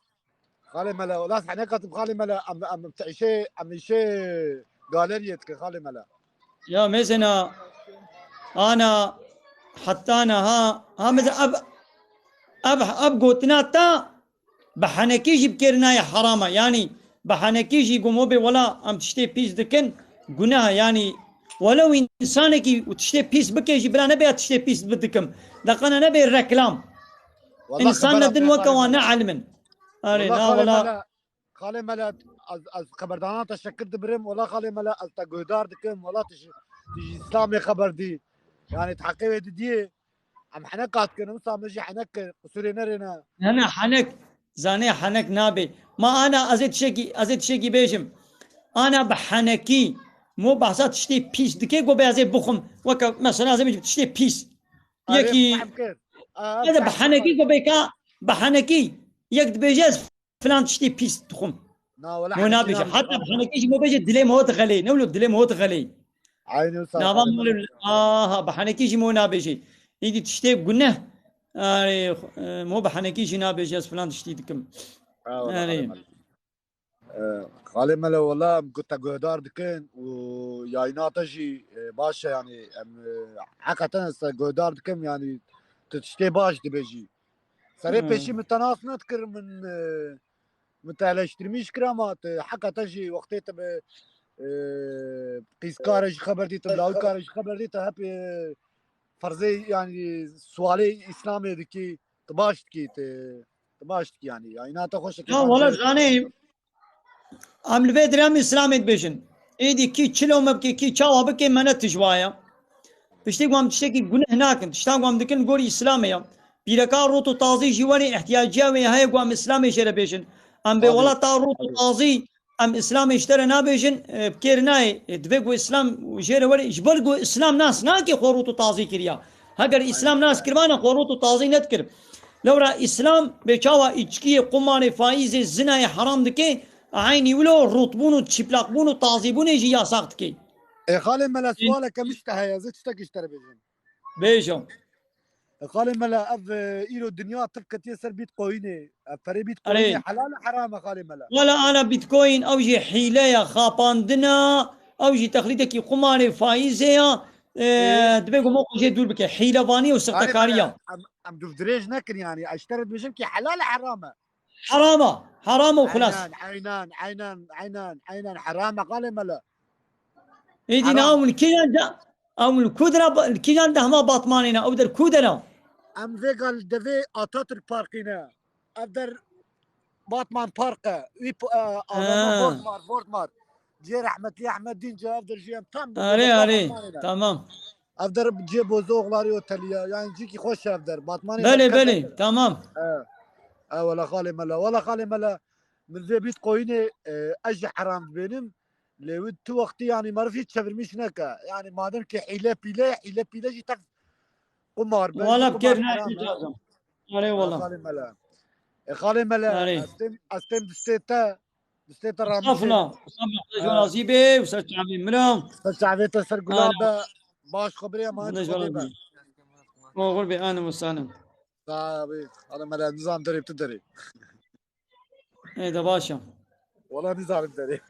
xalê Mela, wala ez hene katim xalê Mela, em, em, em îşê, em îşê galeriyê dikin xalê Mela. Ya mêzena, ana, heta niha, ha, mêze ev, ev, ev gotina te bi henekî jî bikêrina ye heram e. Yanî bi henekî jî gomo bê wela em tiştê pîs dikin, guneh e. Yanî welew însanekî û tiştê pîs bike jî bila nebe ya tiştê pîs bidikim. Deqana nebe reklam. Wala însan xebera ne din pê weke xalê wan ne Mela. Elim in. Erê, wala na xalê wela. Mela, xalê Mela, ez, ez xeberdana te şekir dibirim. Wala xalê Mela, ez te guhdar dikim. Wala tu ji, tu ji Îslamê xeber dî. Yanî tu heqê wê didiyê. Em henek qat kirin, wisa min jî henek kir. Qusûrê nerêne. Ne, ne, henek. Zanê henek nabe. Ma ana ez ê tiştekî, ez ê tiştekî bêjim. Ana bi henekî mo behsa tiştê pîs dike, go bê ez ê bixwim. Weke mesela ez ê bêjim tiştê pîs. Erê, yekî fehm kir. Aa, ez ê bi fehm henekî kir. Go bê ka bi henekî yek dibêje ez filan tiştê pîs dixwim. Na, wala mo nabêje. Heta bi henekî jî mo bêje dilê mo dixelê. Ne wilo dilê mo dixelê. Aynı wisa. Nava mo, aha, bi henekî jî mo nabêje. Îdî tiştê guneh. Erê, e, mo bi henekî jî nabêje ez filan tiştî dikim. Ha, wala erê. Xalê Mela. Xalê Mele, wela em ku te guhdar dikin û yayna te jî, e, baş e, yanî em, e, heqeten ez te guhdar dikim, yanî tu tiştê baş dibêjî. Serê Hmm. pêşî min te nas nedikirim, min, e, min te eleştirmîş kir, ama tu heqeten jî wextê tu bi, e, qîzkare jî xeber dî, tu bi lawikare jî xeber dî, tu hep, e, ferzê, yanî sualê Îslamê dikî, tu baş dikî, tu, tu baş dikî, yanî yayna te xweş dikî. Ya wela zanê, Em li vê derê em Îslamê dibêjin. Êdî kî çilo me bike, kî çawa bike, me ne tijwa ye. Tiştê ku em tiştekî guneh nakin. Tişta ku em dikin gorî Îslamê ye. Pîreka rot û tazî jî werê ihtiyaciya wê heye ku em Îslamê jê re bêjin. Em bê Tabii. Wela ta rot û Tabii. tazî em Îslamê ji te re nabêjin, e, bi kêr nayê. E, divê ku Îslam jê re were, ji ber ku Îslam nas nake xwe rot û tazî kiriya. Heger Îslam nas kiribana xwe rot û tazî nedikir. Lewra Îslam bê çawa îçkiyê, qumarê, faîzê, zinayê heram dike, eynî wilo rûtbûn û çîplaqbûn û tazîbûnê jî yasax dike. Ê xalê Mele, sualeke min ji te heye, ez ê tiştekî ji te re bêjim. Bêje. Ê xalê Mele, ev, e, îro dinya tev ketiye ser Bitcoinê. Ev perê Bitcoinê Erê. Helal e, heram e xalê Mele? Wela ana Bitcoin, ew jî hîle ye, xapandina, ew jî texlîdekî qumarê, faîzê ye. E, Ê. Divê ku moqo jê dûr bike. Hîlevanî û Xalê Mele, sextekariya. Em, em dûv dirêj nekin yanî. Ez ji te re dibêjim ki helal e, heram e? Heram e. Heram e û xilas. Eynan, eynan, eynan, eynan, eynan, heram e xalê Mele. Êdî ne Heram. Ew li kîjan de, ew li ku dera ba-, li kîjan dehma Batmanê ne? Ew der ku dera? Em vêga li devê Atatürk Parkî ne. Ev der Batman Park e. Wî p-, e, avama Ha. Vortmar, Vortmar. Cê rehmetli Ehmed Dînce ev der jî em tam Arê, arê. Tamam. Ev der cê Bozoğları Oteli ya. Yani cîkî xweş ev der. Batmanê Belê, der belê. Tamam. E. E, wela xalê Mele. Wela xalê Mele. Min vê Bitcoinê, e, ez jî heram dibênim. Lê wî tu wextî, yani, meriv hiç çevirmiş neke. Yani, madem ki hîle pîle, hîle pîle jî tev qumar be, Wala jî bi kêr qumar nayê heram e. Cazim. Arê wala. Xalê Mele. E, xalê Mele, Arê. ez tên, ez tên distê te, distê te ramişê. Estağfurullah. Estağfurullah. Te Ha. jû razî bê û ser çavê min e. Ser çavê te ser gula Arê. be. Baş xwe birê emanet Xwedê xwe be. Oxir bê, anim û sanim. Sağ ol. Xalê Mele, nizam derê tu derê. Ê de baş e. Wala nizanim derê.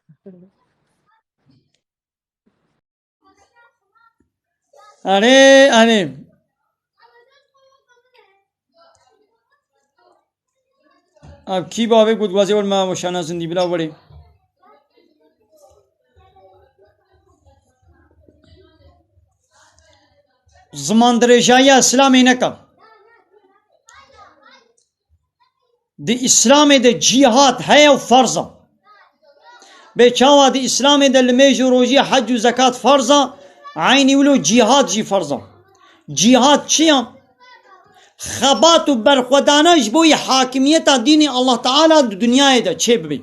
Erê, erê. Ev kî bavê ku dixwazê wer me weşana zindî bila werê. Ziman dirêjayiya Îslamê neke. Di Îslamê de cîhad heye û ferz e. Bê çawa di Îslamê de limêj û rojî, hec û zekat ferz e, eynî wilo cîhad jî ferz e. Cîhad çi ye? Xebat û berxwedana ji bo yê hakimiyeta dînê Allah Teala di dinyayê de çêbibe.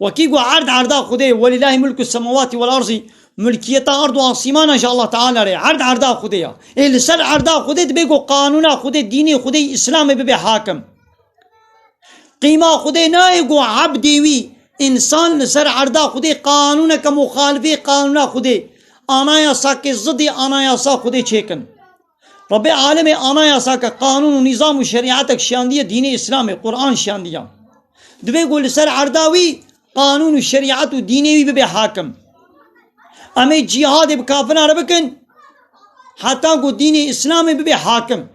Wekî ku erd erda Xwedê, "Welîllahî mulku semawatî wel arzî", mulkiyeta erd û asîmana ji Allah Teala re ye. Erd erda Xwedê ye. Ê li ser erda Xwedê dibe ku qanûna Xwedê, dînê Xwedê, Îslamê bibe hakim. Qîma Xwedê nayê ku ebdê wî, însan li ser erda Xwedê qanûneke muxalifê qanûna Xwedê, anayasakê zidê anayasa Xwedê çêkin. Rebê alemê anayasake, qanûn û nîzam û şerîetek şiyandiye dînê Îslamê, Quran şiyandiye. Divê ku li ser erda wî qanûn û şerîet û dînê wî bibe hakim. Em ê cîhadê bi kafiran re bikin, heta ku dînê Îslamê bibe hakim.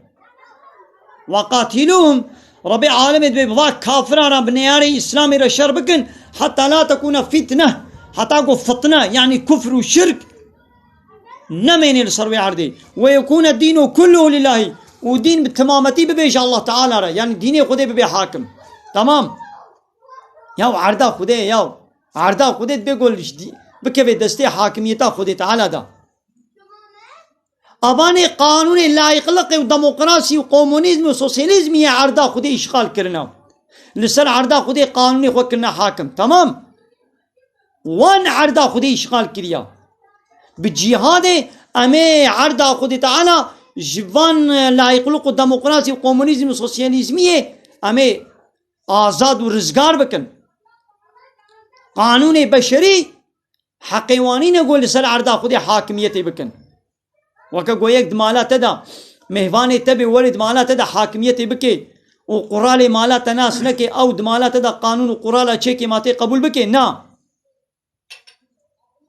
Weqatîlûhum, Rebê alemê divê bi va kafiran re bi neyarê Îslamê re şer bikin, heta la tekûne fitne, heta ku fitne, yanî kufr û şirk, nemênê li ser wê erdê. Ve yekûne dînu kulluhu lillahî. Û dîn bi temametî bibe ji Allah Teala re. Yanî dînê Xwedê bibe hakim. Tamam. Ya erda Xwedê ye ya. Erda Xwedê dibe ku ji dî-, bikeve destê hakimiyeta Xwedê Teala de. Avanê qanûnê layîqliqê û demokrasî û komunîzm û sosyalîzmî yê erda Xwedê îşxal kirine. Li ser erda Xwedê qanûnê xwe kirine hakim. Tamam? Wan erda Xwedê îşxal kiriya. Bi cîhadê em ê erda Xwedê Teala ji van, e, layîqliq û demokrasî û komunîzm û sosyalîzmiyê em ê azad û rizgar bikin. Qanûnê beşerî heqê wan nîne ku li ser erda Xwedê hakimiyetê bikin. Weke ku yek di mala te de, mêvanê te bê, werê di mala te de hakimiyetê bike, û quralê mala te nas neke, ew di mala te de qanûn û qurala çêkê ma tê qebûl bike? Na.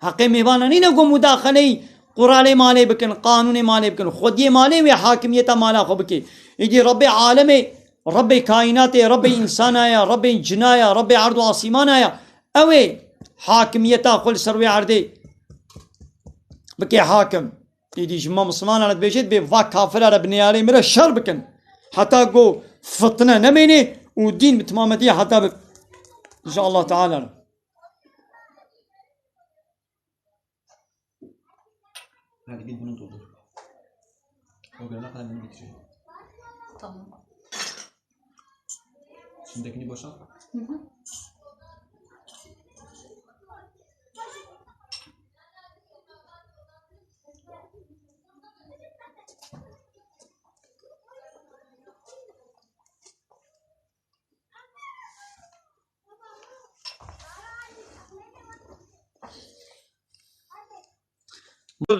Heqê mêvana nîne ku mudaxeleyî quralê malê bikin, qanûnê malê bikin. Xwediyê malê wê hakimiyeta mala xwe bike. Îdî Rebbê alemê, Rebbê kaînatê, Rebbê însana ya, Rebbê cina ya, Rebbê erd û asîmana ya. Ew ê hakimiyeta xwe li ser wê erdê bike hakim. Îdî ji me Mislimana re dibêje, dibê va kafira re bi neyarê min re şer bikin. Heta ku fitne nemêne û dîn bi timametiyê heta bi, ji Allah Teala re. Hadi git bunu doldur. O gelene kadar benim bitecek. Tamam. Şimdikini boşalt. Hı hı.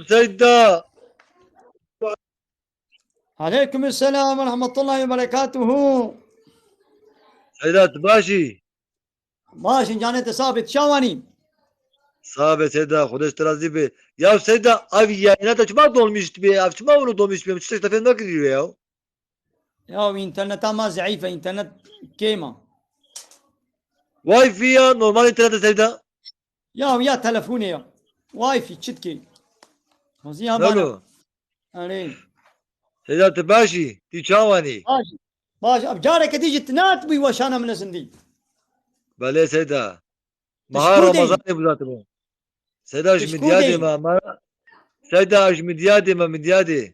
Seyda. Aleykum selam ve rahmetullahi ve berekatuhu. Seyda, tu baş î? Baş in, canê te sax be, tu çawan î? Sax be Seyda, Xwedê ji te razî be. Ya Seyda, ev yayîna te çima dolmîş dibe? Ev çima wilo dolmîş dibe? Min tiştek te fêm nekiriye ya. Ya înterneta me zeîf e, înternet kêm e. Wi-Fi ya, normal înternet e Seyda? Ya, ya telefonê ya. Wi-Fi çi dikê? Xwezî ha bana. Nalo. Erê. Seyda, tu baş î? Tu çawan î? Baş. Baş. Ev careke dî jî tu nehatibûyî weşana min zindî. Belê Seyda. Tu ji Meha ku de yî? Ramazanê bû zaten. Seyda, ji Midyadê me, me. Seyda, ji Midyadê me, Midyadê.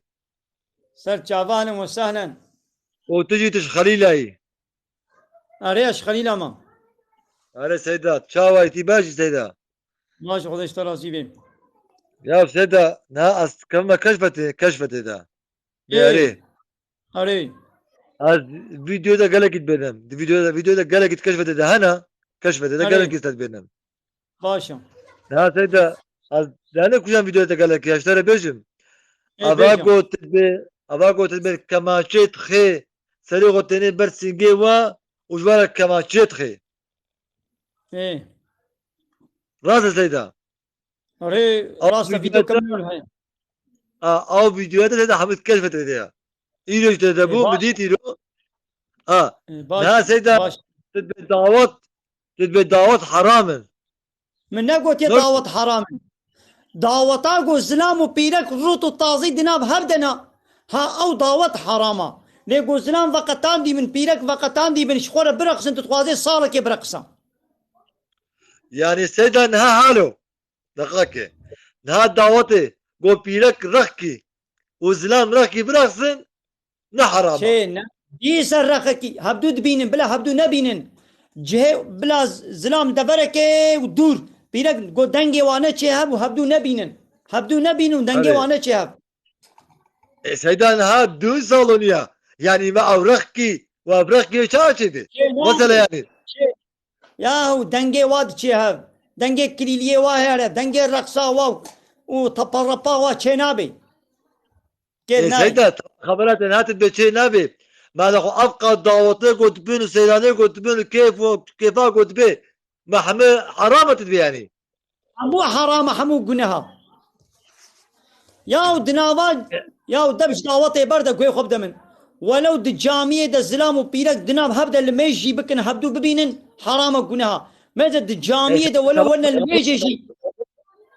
Ser çavan, ehlen we sehlen. Û tu jî tu ji Xelîla yî? Erê, ez ji Xelîla me. Erê Seyda, çawa yî, tu baş î Seyda? Baş, Xwedê ji te razî be. Ya Seyda, niha ez kevime keşfetê, keşfetê de. Ê. Erê. Erê. Ez vîdeo de gelekî dibênim. Di vîdeo de, vîdeo de gelekî di keşfetê de hene. Keşfetê de Erê. Gelekî te dibênim. Baş e. Niha Seyda, ez dene kujan vîdeo te gelekî, ez te re bêjim. Ê, ava bêje. Got dibê, ava got dibê kemaçê dixê, serê xwe tênê ber singê we û ji we re kemaçê dixê. Ê. Rast e Seyda. Erê, rast e, vîdeo kemul heye. A, ew vîdyoya te de hemû keşfetê de ya. Îro ji te de bû, baş. Min dît îro. Ha. Ê, baş, niha Seyda, baş. Tu dibê dawet, tu dibê dawet heram in. Min negotiye dawet heram in. Daweta ku zilam û pîrek rût û tazî di nav hev de ne. Ha, ew dawet heram e. Lê ku zilam veqetandî bin, pîrek veqetandî bin, ji xwe re bireqsin, tu dixwazê salekê bireqisa. Yanî Seyda niha halo. Deqeke. Niha dawetê ku pîrek rexkî û zilam rexkî bireqsin, ne heram e. Çê ne? Dîsa rexekî, hevdû dibînin, bila hevdû nebînin. Cihê bila z-, zilam deverekê û dûr. Pîrek ku dengê wane çê hev û hevdû nebînin. Hevdû nebînin û dengê wane çê hev. E, Seyda niha dû salonî ya. Yanî me ew rexkî û ev rexkî çawa çêdê? Çê ne? Mesela yanî. Çê. Yahu dengê wa diçê hev. Dengê kilîliyê wa here. Dengê reqsa wa û teperepa wa çê nabê. Kêr nayê. Seyda, xebera te nehat dibe çê nabê. Me de xwe ev qat dawetê gotibin û seyranê gotibin û kêf û kêfa gotibê. Me hemû heram e tu dibê yanî. Hemû heram e, hemû guneha. Yaw di nava, yaw dev ji dawetê berde guhê xwe bide min. Welew di camiyê de zilam û pîrek di nav hev de limêj jî bikin, hevdû bibînin, heram e, guneha. Mêze di camiyê de welew werne limêjê jî.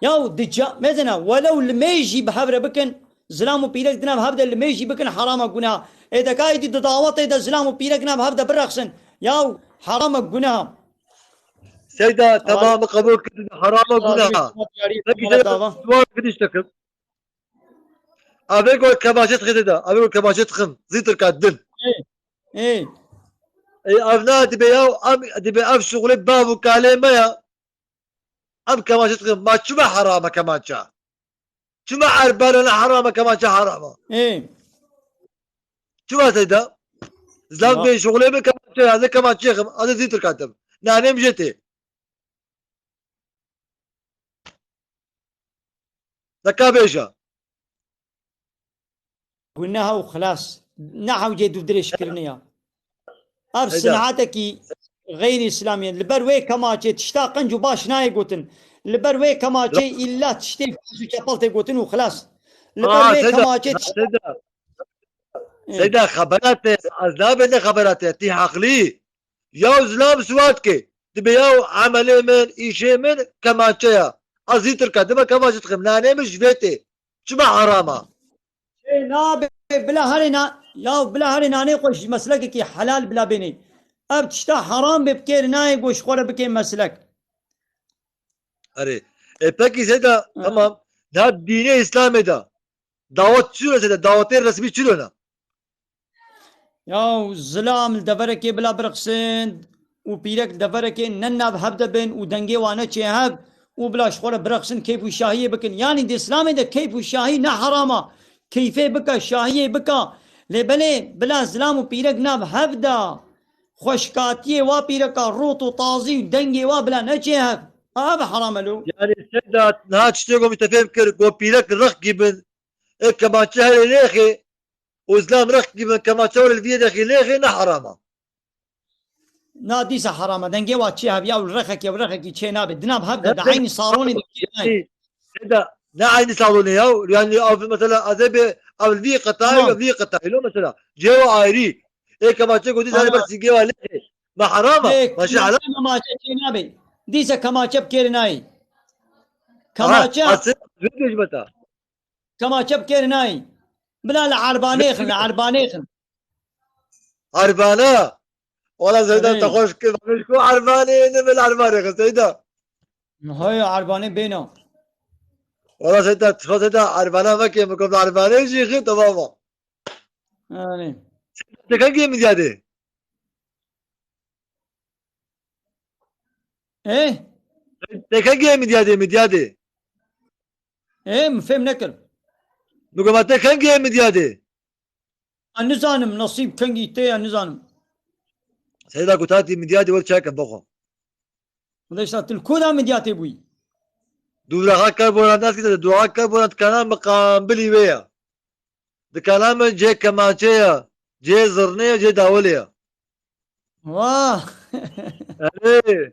Yaw di ca-, mêze ne, welew limêj jî bi hev re bikin, zilam û pîrek di nav hev de limêj jî bikin, heram e, guneha. Ê deka êdî di dawetê de zilam û pîrek nav hev de bireqsin. Yaw heram e, guneha. Seyda, temam, qebûl kirin, heram e, guneha. Peki, Seyda, sual kiriş takım. Avê gol kemaşe dixê Seyda, avê gol kemaşe dixin, zî tirka din. Ê, ê. Ê, ev na dibe ya, em dibe ev şuxulê bav û kalê me ya. Em kemaşe dixin, ma çima heram e kemança? Çima erbelene heram e, kemançe heram e? Ê. Çima Seyda? Zilam bê şuxulê min kemançe ya, ez ê kemançe xim, ez ê zî tirka tim. Nanê min jê tê. Deka bêje. Guneha û xilas. Ne hewcê dûdirêjkirinê ya. Ev Seyda. Sinaetekî xeyrî îslamî ye. Li ber wê kemaçê tişta qenc û baş nayê gotin. Li ber wê kemaçê îlla tiştê faş û çepel tê gotin û xilas. Li ber Aa, wê Seyda, kemaçê tişta Seyda. Ê. Seyda, xebera te, ez nabêne xebera te, tî heqlî. Ya zilam siwat ke. Dibe ya emelê min, îşê min, kemaçe ya. Ez zî tirka, dibe kemaçe dixim, nanê min ji vê tê. Çima herama? Ê, nabe, bila herê na-, ya bila herê nanê xwe ji meslekekî helal bila bênê. Ev tişta heram bê bikêr nayê ku ji xwe re bikê meslek. Erê. E, pekî Seyda, Hı. Tamam. Na dînê Îslamê de dawet çi ne Seyda? Dawetê resmî çi ne? Ya zilam li deverekê bila birixsin û pîrek li deverekê ne nav hev de bin û dengê wan neçê hev û bila ji xwe re birixsin keyf û şahiyê bikin. Yanî di Îslamê de keyf û şahî ne herama. Keyfê bike, şahiyê bike. Lê belê bila zilam û pîrek nav hev de xweşkatiyê wa pîreka rot û tazî û dengê wa bila neçê hev. Ev heram e lo. Yani Seyda, niha tiştê ku min te fêm kir, ku pîrek rexkî bin, ê kemaçe herê lêxê, û zilam rexkî bin kemaçe were li vî yê dexî lêxê ne herama. Na dîsa herama. Dengê wa çê hev ya û rexekê û rexekî çê nabe. Di nav hev de, di Nabe. Eynî salonê de çê nayê. Seyda, ne eynî salonê ya. Yani ev mesela ez ê bê ev li vî qetayê, Tamam. Ev li vî qetayê. Lo mesela. Cihê wa ayrî. Ê kemaçe ku dî zanê Ana. Ber sîngê wa lêxê. Me herama. Lê Ma şe helal. Kemaçe çê nabe. Dîsa kemaçe bikêr nayê. Aha, Kemaçe. Asıl, vê bêjmeta. Kemaçe bikêr nayê. Bila li erbanê xin, li erbanê xin. Erbana. Wala Seyda Erê. Te xweş kir. Ku erbanê ne bil erbanê xin Seyda. Hay erbanê bêna. Wala Seyda, tu Seyda erbana veke, min got erbanê jî xi, tamam. Erê. Te kengê min diyadê? Ê? Te kengê min diyadê, min diyadê? Ê, min fêm nekir. Min got, te kengê min diyadê? Ez nizanim, nesîb kengî tê, ez nizanim. Seyda ku tatî min diyadê, wek çakem bixwe. Wele îşte tu li ku da min diyatê bûyî? Dûra xwe kar boran nas kite, dûra xwe kar boran dikana min qambilî wê ya. Dikana min cê kemaçe ya, cê zirnê ya, cê dawilê ya. Wah! Erê.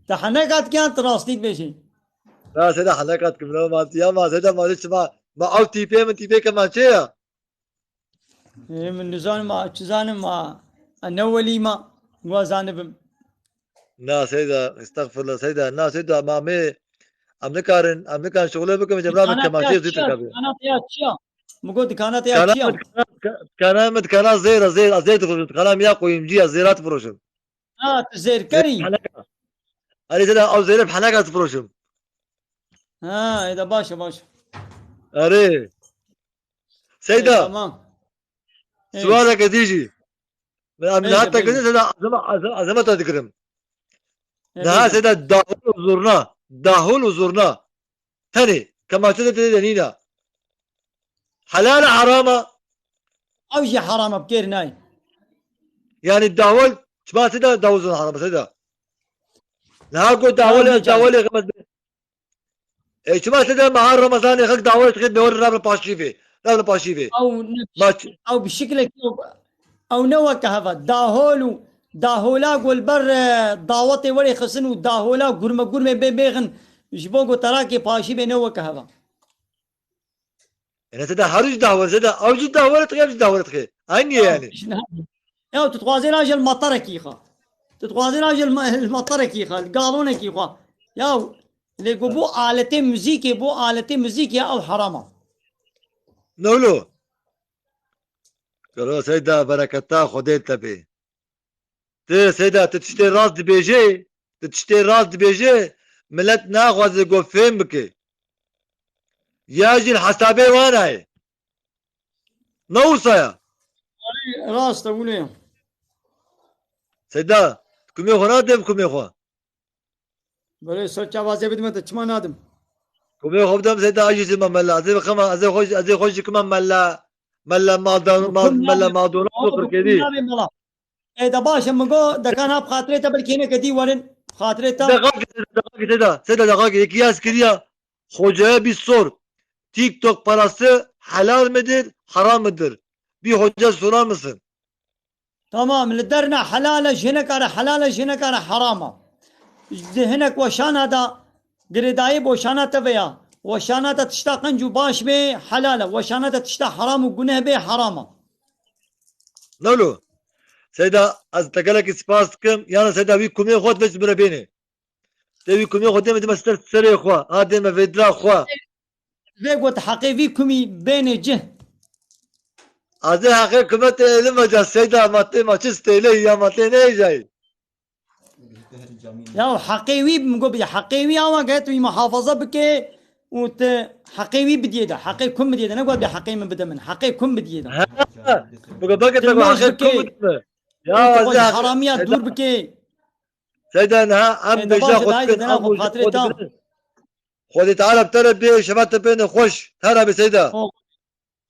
Te heneka dikiyan tu rastî dibêjî. Na, Seyda heneka dikim, no, ma, ya ma, Seyda ma, çima, ma ew tîpê min tîpê kemaçe ya. Ê, min nizanim, ma, çi zanim, ma, e, ne welî ma, wa zanibim. Na, Seyda, estexfirullah, Seyda, na, Seyda, ma mê, em nikarin, em nikarin şixulê bikin, cem rabin kemaçe zî tirkabi. Dikana te ya çi ya? Min got, dikana te ya çi ya? Dikana min, dikana zêr, zêr, zêr difiroşim, dikana min ya qoyimcî ya, zêra difiroşim. Ha, tu zêrkerî. Zêr heneka. Erê, Seyda, ew zêrê bi heneka difiroşim. Ha, ê de baş e, baş e. Erê. Seyda. Ê, tamam. Ê. Sualeke dî jî. Min em Ê, niha te bêjin. Kirin, Seyda, azama, azama, azama te dikirim. Ê, Niha bêjin. Seyda, dahol û zurna. Dahol û zurna. Tenê, kemaçe de tê de nîna. Helal e, heram e? Ew jî heram e, bi kêr nayê. Yani dahol, çima Seyda dahol zurna heram e, Seyda? Niha ku dahol, Ew jî dahol e, xemet. E, çima Seyda meha Remezanê xek dahol dixê, bêwer rabin paşîvê. Rabin paşîvê. Ew ne, Ma ç- ew bi şiklekî, ew ne weke heva. Dahol û, dahola ku li ber, e, dawetê werê xistin û dahola gurme gurmê bê bêxin, ji bo ku terakê paşîvê ne weke heva. Ene Seyda her jî dahwel, Seyda, ew jî dahwel dixê, ev jî dahwel dixê. Aynî ye yani. Şimdi ha-, ya tu dixwazê raje li materekî xwe. Tu dixwazê raje li ma-, li materekî xwe, li galonekî xwe. Ya lê ku bu aletê muzîkê, bu aletê muzîkê ya ew herama. Newlo. Kero Seyda bereketa Xwedê te bê. Ti Seyda, ti tiştê rast dibêjê, ti tiştê rast dibêjê, milet naxwaze ku fêm bike. Ya jî li hesabê wan e. Ne wisa ya? Rast e, wile ya. Seyda, kumê xwe nadim, kumê xwe. Belê, ser çava zê bidime te, çima nadim? Kumê xwe bidem Seyda, ez jî zima mela. Ez ê bixema, ez ê xwe, ez ê xwe jî kima mela, mela Madon-, Ma-, mela Madona. Ê de baş e, min got, dekana bi xatirê te belkî hineke dî werin, xatirê te. Daqakê, daqakê, Seyda, Seyda, daqakê, yekî yaz kiriya, hocaya bir sor. TikTok parası helal midir, haram mıdır? Bir hoca sorar mısın? Tamam, li derna helal e, ji hineka re helal e, ji hineka re heram e. Di hinek weşana de girêdayî weşana te ve ya. Weşana te tişta qenc û baş bê, helal e. Weşana te tişta heram û guneh bê, heram e. Nolo. Seyda, ez tegelekî spas dikim. Yanî Seyda, wî kumê xwe divê ji min re bênê. Tê wî kumê xwe dê me, dê me ser serê xwe. Ha, dê me vê dira xwe. Vê got heqê vî kumî bênê cih. Ez ê heqê kumetê êlim veca Seyda, ma tê ma çi stêleyî ya ma tê neyjayî. Ya heqê wî, min got bi heqê wî awa get wî muhafaza bike û te heqê wî bidiyê de. Heqê kum bidiyê de. Ne got bi heqê min bide min. Heqê kum bidiyê de. Ha, bu got bake te Dilmêj heqê bike. Kum bidime. Ya, Û te ez xwe ê ji heqê, heramiya Seyda, dûr bike. Seyda, niha em Ênde bêja baş e, xwe dayê dikin, didin, ev xwe û ji xatirê xwe te. Didin. Xwedê Teala bi te re bê, şefa te bêne xweş. Te re bê Seyda. O,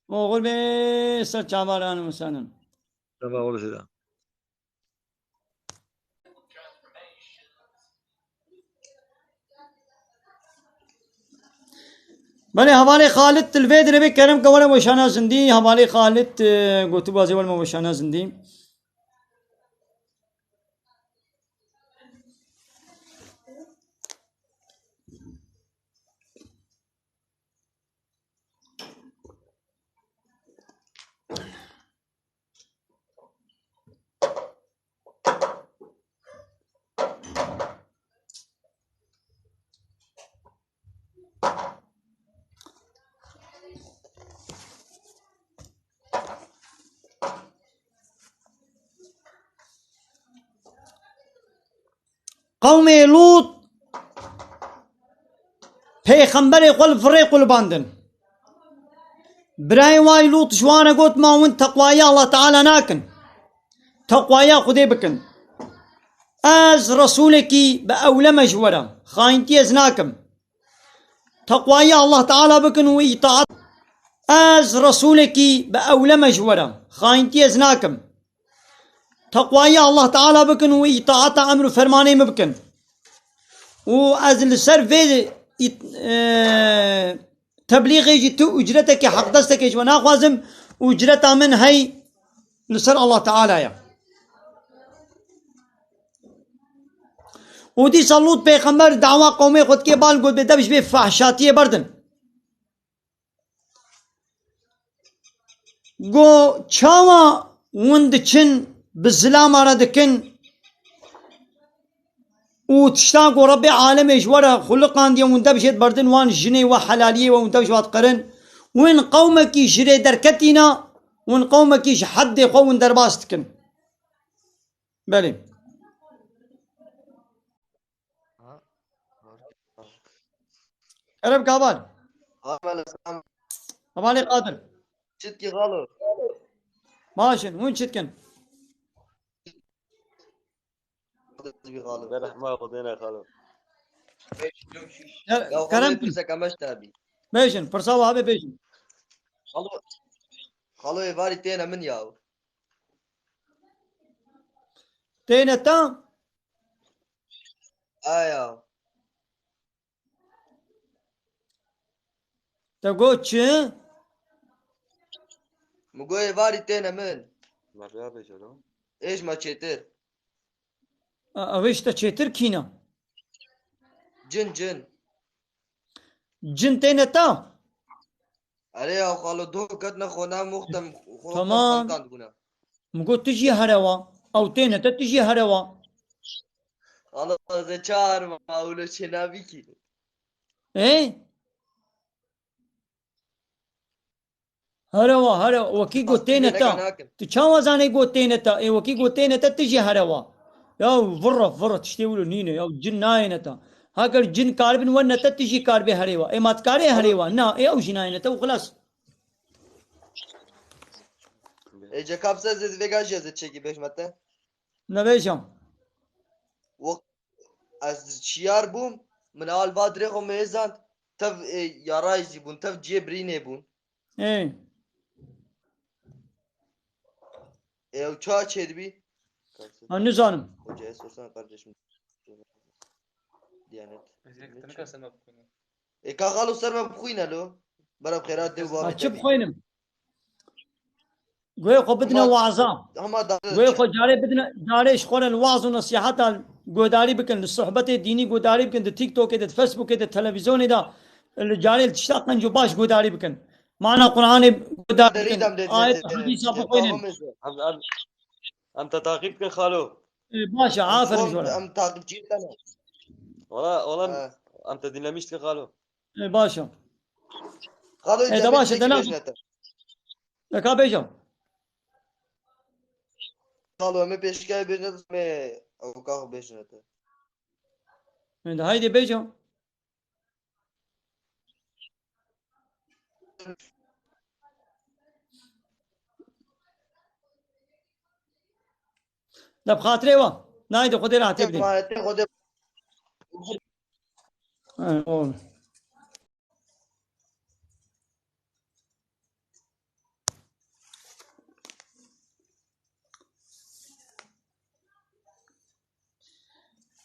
oxir bê ser çavan û senin. Tamam, oxir Seyda. Belê, hevalê Xalid, tu li vê dirê bê kerem ke were weşana zindî. Hevalê Xalid, e, gotibû ez ê were weşana zindî. Qewmê Lût pêxemberê xwe li virê qulibandin. Birayê wayî Lût ji wan re got, ma hûn teqwayî Allah Teala nakin. Teqwaya Xwedê bikin. Ez resûlekî bi ewle me ji we re. Xayintî ez nakim. Teqwayî Allah Teala bikin û îtaat. Ez resûlekî bi ewle me ji we re. Xayintî ez nakim. Teqwayî Allah Teala bikin û îtaata emr û fermanê min bikin. Û ez li ser vê ît-, e, teblîxê jî tu ucretekê, heqdestekê ji we naxwazim. Ucreta min hey li ser Allah Teala ye. Û dîsa Lût pêxember dawa qewmê xwe dikê, bal got bê dev ji vê fahşatiyê berdin. Go çawa hûn diçin bi zilama re dikin û tişta ku Rebbê alemê ji we re xuliqandiye hûn dev jê diberdin, wan jinê we helaliyê we hûn dev ji we diqerin. Hûn qewmekî ji rê derketîna, hûn qewmekî ji heddê xwe hûn derbas dikin. Belê. Ha? Kerem Kaval. Abi, selam. Hevalê Qadir. Çitkî xalo. Baş in, hûn çitkin. Berehma Xwedê ne xalo. Ke-, Ya, Kerem xalo, kin. Pirsa kemeş tabi. Bêjin, pirsa wa be bêjin. Xalo, xalo êvarî têne min ya. Têne ta? Aya. Te got çi? Min got êvarî têne min. Merdiya bêje lo. Êj me çêtir. A, ew êj te çêtir kîna? Cin, cin. Cin têne ta? Erê ya xalo, do ketine xwe ne muxtem, xwe Tamam. xwe xwe bûne. Min got tu jî herewa. Ew têne te, tu jî herewa. Xalo, ze çar ma, wilo çê nabî kî. Ê? Herewa, herewa. Wekî got têne ta. Tu çawa zanê got têne ta? Ê, wekî got têne ta, tu jî herewa. Ya vurra, vurra, tiştê wilo nîne. Ya cin nayêne ta. Heger cin karibin werne ta, tu jî karibê herêwa. Ê, ma dikarê herêwa? Na, ê, ew jî nayêne ta û xilas. Ê, cekap ser zê vêga jî ez ê çêkî bêjme te. Nebêjam. Wek ez şiyar bûm, min al va dirê xwe mêzand, tev, ê, yarayî jî bûn, tev ciyê birînê bûn. Ê. Ê, ew çawa çêdibî? Ha, nizanim. Hocaya sorsana kardeşim. Diyanet. Ez yek tane kasem bixwînim. Ê, ka xalo ser me bixwîne lo. Bera bi xêra dê û bavê te bî. Ha, çi bixwînim? Guhê xwe bidine Hema, waza. Hema da Guhê xwe carê bidine, carê ji xwe re li waz û nesîheta guhdarî bikin, li sohbetê dînî guhdarî bikin, di TikTokê de, di Facebookê de, televîzyonê de, li carê li tişta qenc û baş guhdarî bikin. Mana Qur'anê guhdarî bikin. Ayet û hedîsa bixwînin. Em, em, em te taqîb bikin xalo. E, baş e, aferin ji we re. Em taqîbçî te ne. Wala, wala, em te dinlemiş dikin xalo. E, baş e. Xalo, e, de baş e, de ne. Eka bêje. Xalo, em ê pêşkayê bêjine, em ê ewka xwe bêjine te. Em de haydê bêje. De bi xatirê we. Nayê de Xwedê rahatî bidê. Emanet Xwedê. He, oğlum.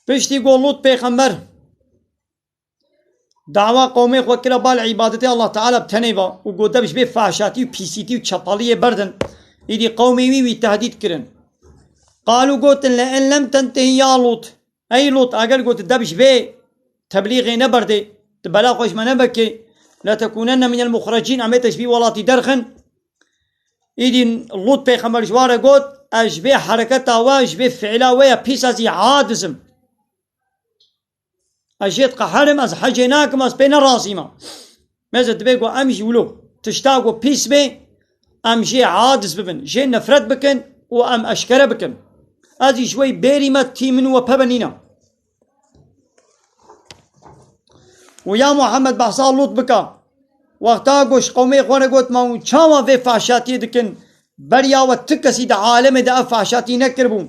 Piştî ku Lût pêxember dawa qewmê xwe kira ba li îbadetê Allah Teala bi tenê ve û got, "Dev ji vê fahşatî û pîsîtî û çepaliyê berdin." Îdî qewmê wî wî tehdît kirin. Qalû gotin, "Le in lem tentehî ya Lût." Ey Lût, eger got, "Dev ji vê teblîxê neberdê, tu bela xwe ji me nebekê, le tekûnenne minel muxrecîn, em ê te ji vî welatî derxin." Îdî Lût pêxember ji wan re got, "Ez ji vê hereketa we, ji vê fiila we ya pîs ez î aciz im. Ez jê diqeherim, ez hecê nakim, ez pê ne razî me." Mêze dibê ku em jî wilo tişta ku pîs bê, em jê aciz bibin, jê nefret bikin û em eşkere bikin. Ez jî ji we bêrî me, tî min û we pebe nîne. Û ya Muhammed behsa Lût bike. Wexta ku ji qewmê xwe re got, "Ma hûn çawa vê fahşatiyê dikin? Beriya we ti kesî di alemê de ev fahşatî nekiribû."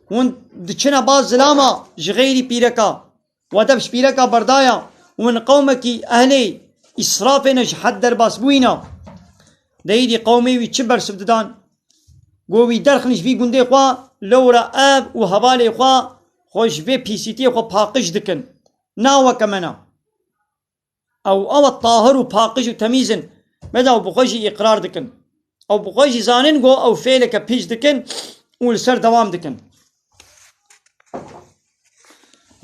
Hûn diçine ba zilama ji xeyrî pîreka. We dev ji pîreka berdaya. Hûn qewmekî ehlê îsrafê ne, ji hed derbas bûyî ne. Deyîdî qewmê wî çi bersiv didan? Go wî derxin ji vî gundê xwe, lewra ev û hevalê xwe, xwe ji vê pîsîtiyê xwe paqij dikin. Na weke me ne. Ew, ew tahir û paqij û temîz in. Meda ew bi xwe jî îqrar dikin. Ew bi xwe jî zanin ku ew fêleke pîs dikin û li ser dewam dikin.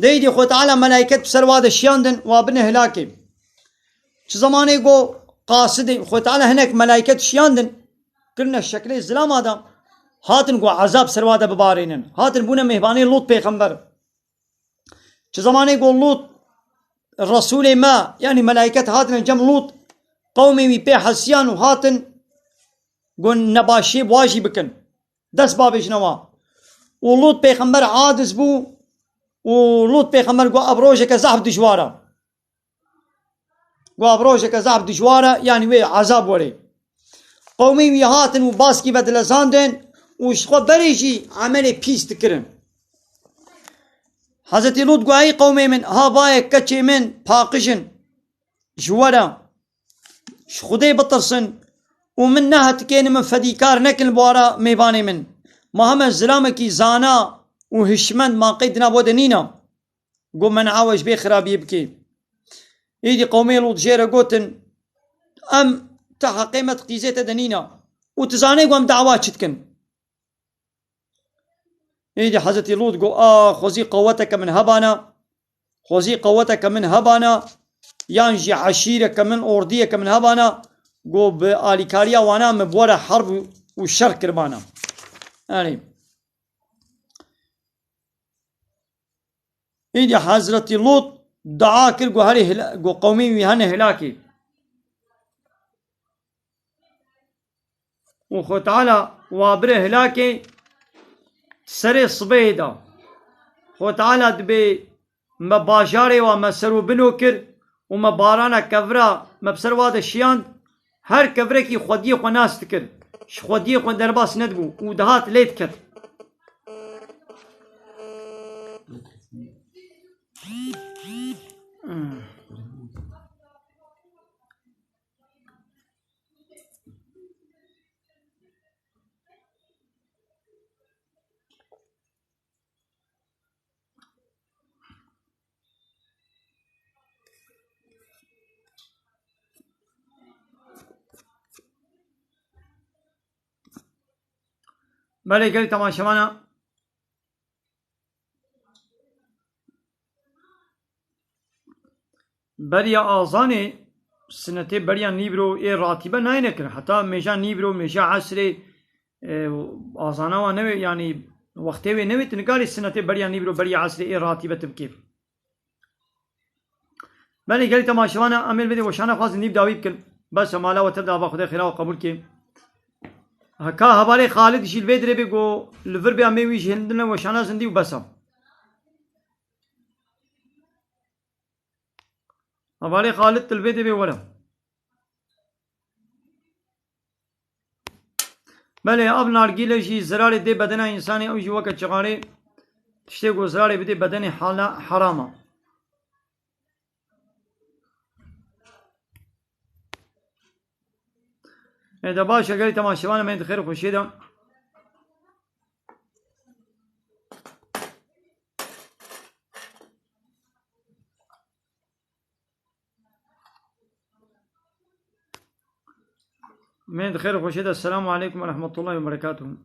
Deydî Xwe Teala melayket bi ser wa de şiyandin, wa bine hilakê. Çi zemanê ku qasidê Xwe Teala hinek melayket şiyandin, kirine şeklê zilama de, hatin ku ezab ser wa de bibarînin. Hatin bûne mêhvanê Lût pêxember. Çi zemanê ku Lût, Resûlê me, yanî melayket hatine cem Lût, qewmê wî pê hesiyan û hatin ku nebaşiyê bi wa jî bikin. Dest bavêjine wa. Û Lût pêxember aciz bû û Lût pêxember got, "Ev rojeke zehf dijwar e." Got, "Ev rojeke zehf dijwar e, yanî wê ezab werê." Qewmê wî hatin û baskî vedilezandin û ji xwe berê jî emelê pîs dikirin. Hezretî Lût got, "Ey qewmê min, ha vayek keçê min paqij in ji we re, ji Xwedê bitirsin û min nehetikênin, min fedîkar nekin li bara mêvanê min. Ma heme zilamekî zana û hişmend ma qey di nav we de nîne." Got, "Men'a we ji vê xirabiyê bikê." Îdî qewmê Lût jê re gotin, "Em ti heqê me di qîzê te de nîne û tu zanê ku em dawa çi dikin." Îdî Hezretî Lût got, "A, xwezî qeweteke min hebana, xwezî qeweteke min hebana, yan jî eşîreke min, ordiyeke min hebana, got, bi alîkariya wana min bi we re herb û, û şer kiribana." Erê. Îdî Hezretî Lût dua kir, got, "Herê hila-, got, qewmê wî hene hilakê." Û Xwe Teala wa bire hilakê serê sibehê de. Xwe Teala dibê me bajarê wa me ser û bino kir û me barana kevira me bi ser wa de şiyand, her kevirekî xwediyê xwe nas dikir. Ji xwediyê xwe derbas nedibû û dihat lê diket. Belê gelî temaşevana. Beriya azanê, sinetê beriya nîvro ê ratîbe nayêne kirin. Heta mêja nîvro, mêja esrê, e, azana wa newê, yanî wextê wê newê, tu nikarî sinetê beriya nîvro, beriya esrê ê ratîbe tu bikê. Belê gelî temaşevana, em ê li vê dê weşana xwe zindî bi dawî bikin. Bes e, mala we tev de ava Xwedê xêra we qebûl kê. Heka hevalê Xalid jî li vê dirê bê ku li vir bê, em ê wî jî hindine weşana zindî û bes e. Hevalê Xalid tu li vê dê bê were. Belê, ev nargîle jî zirarê dê bedena însanê, ew jî weke çixarê tiştê ku zirarê bidê bedenê hala heram e. Ê de baş e, gelî temaşevan, em ê di xêr û xweşiyê de. Em ê di xêr û xweşiyê de. Selamu aleykum ve rahmetullahi ve berekatuhu.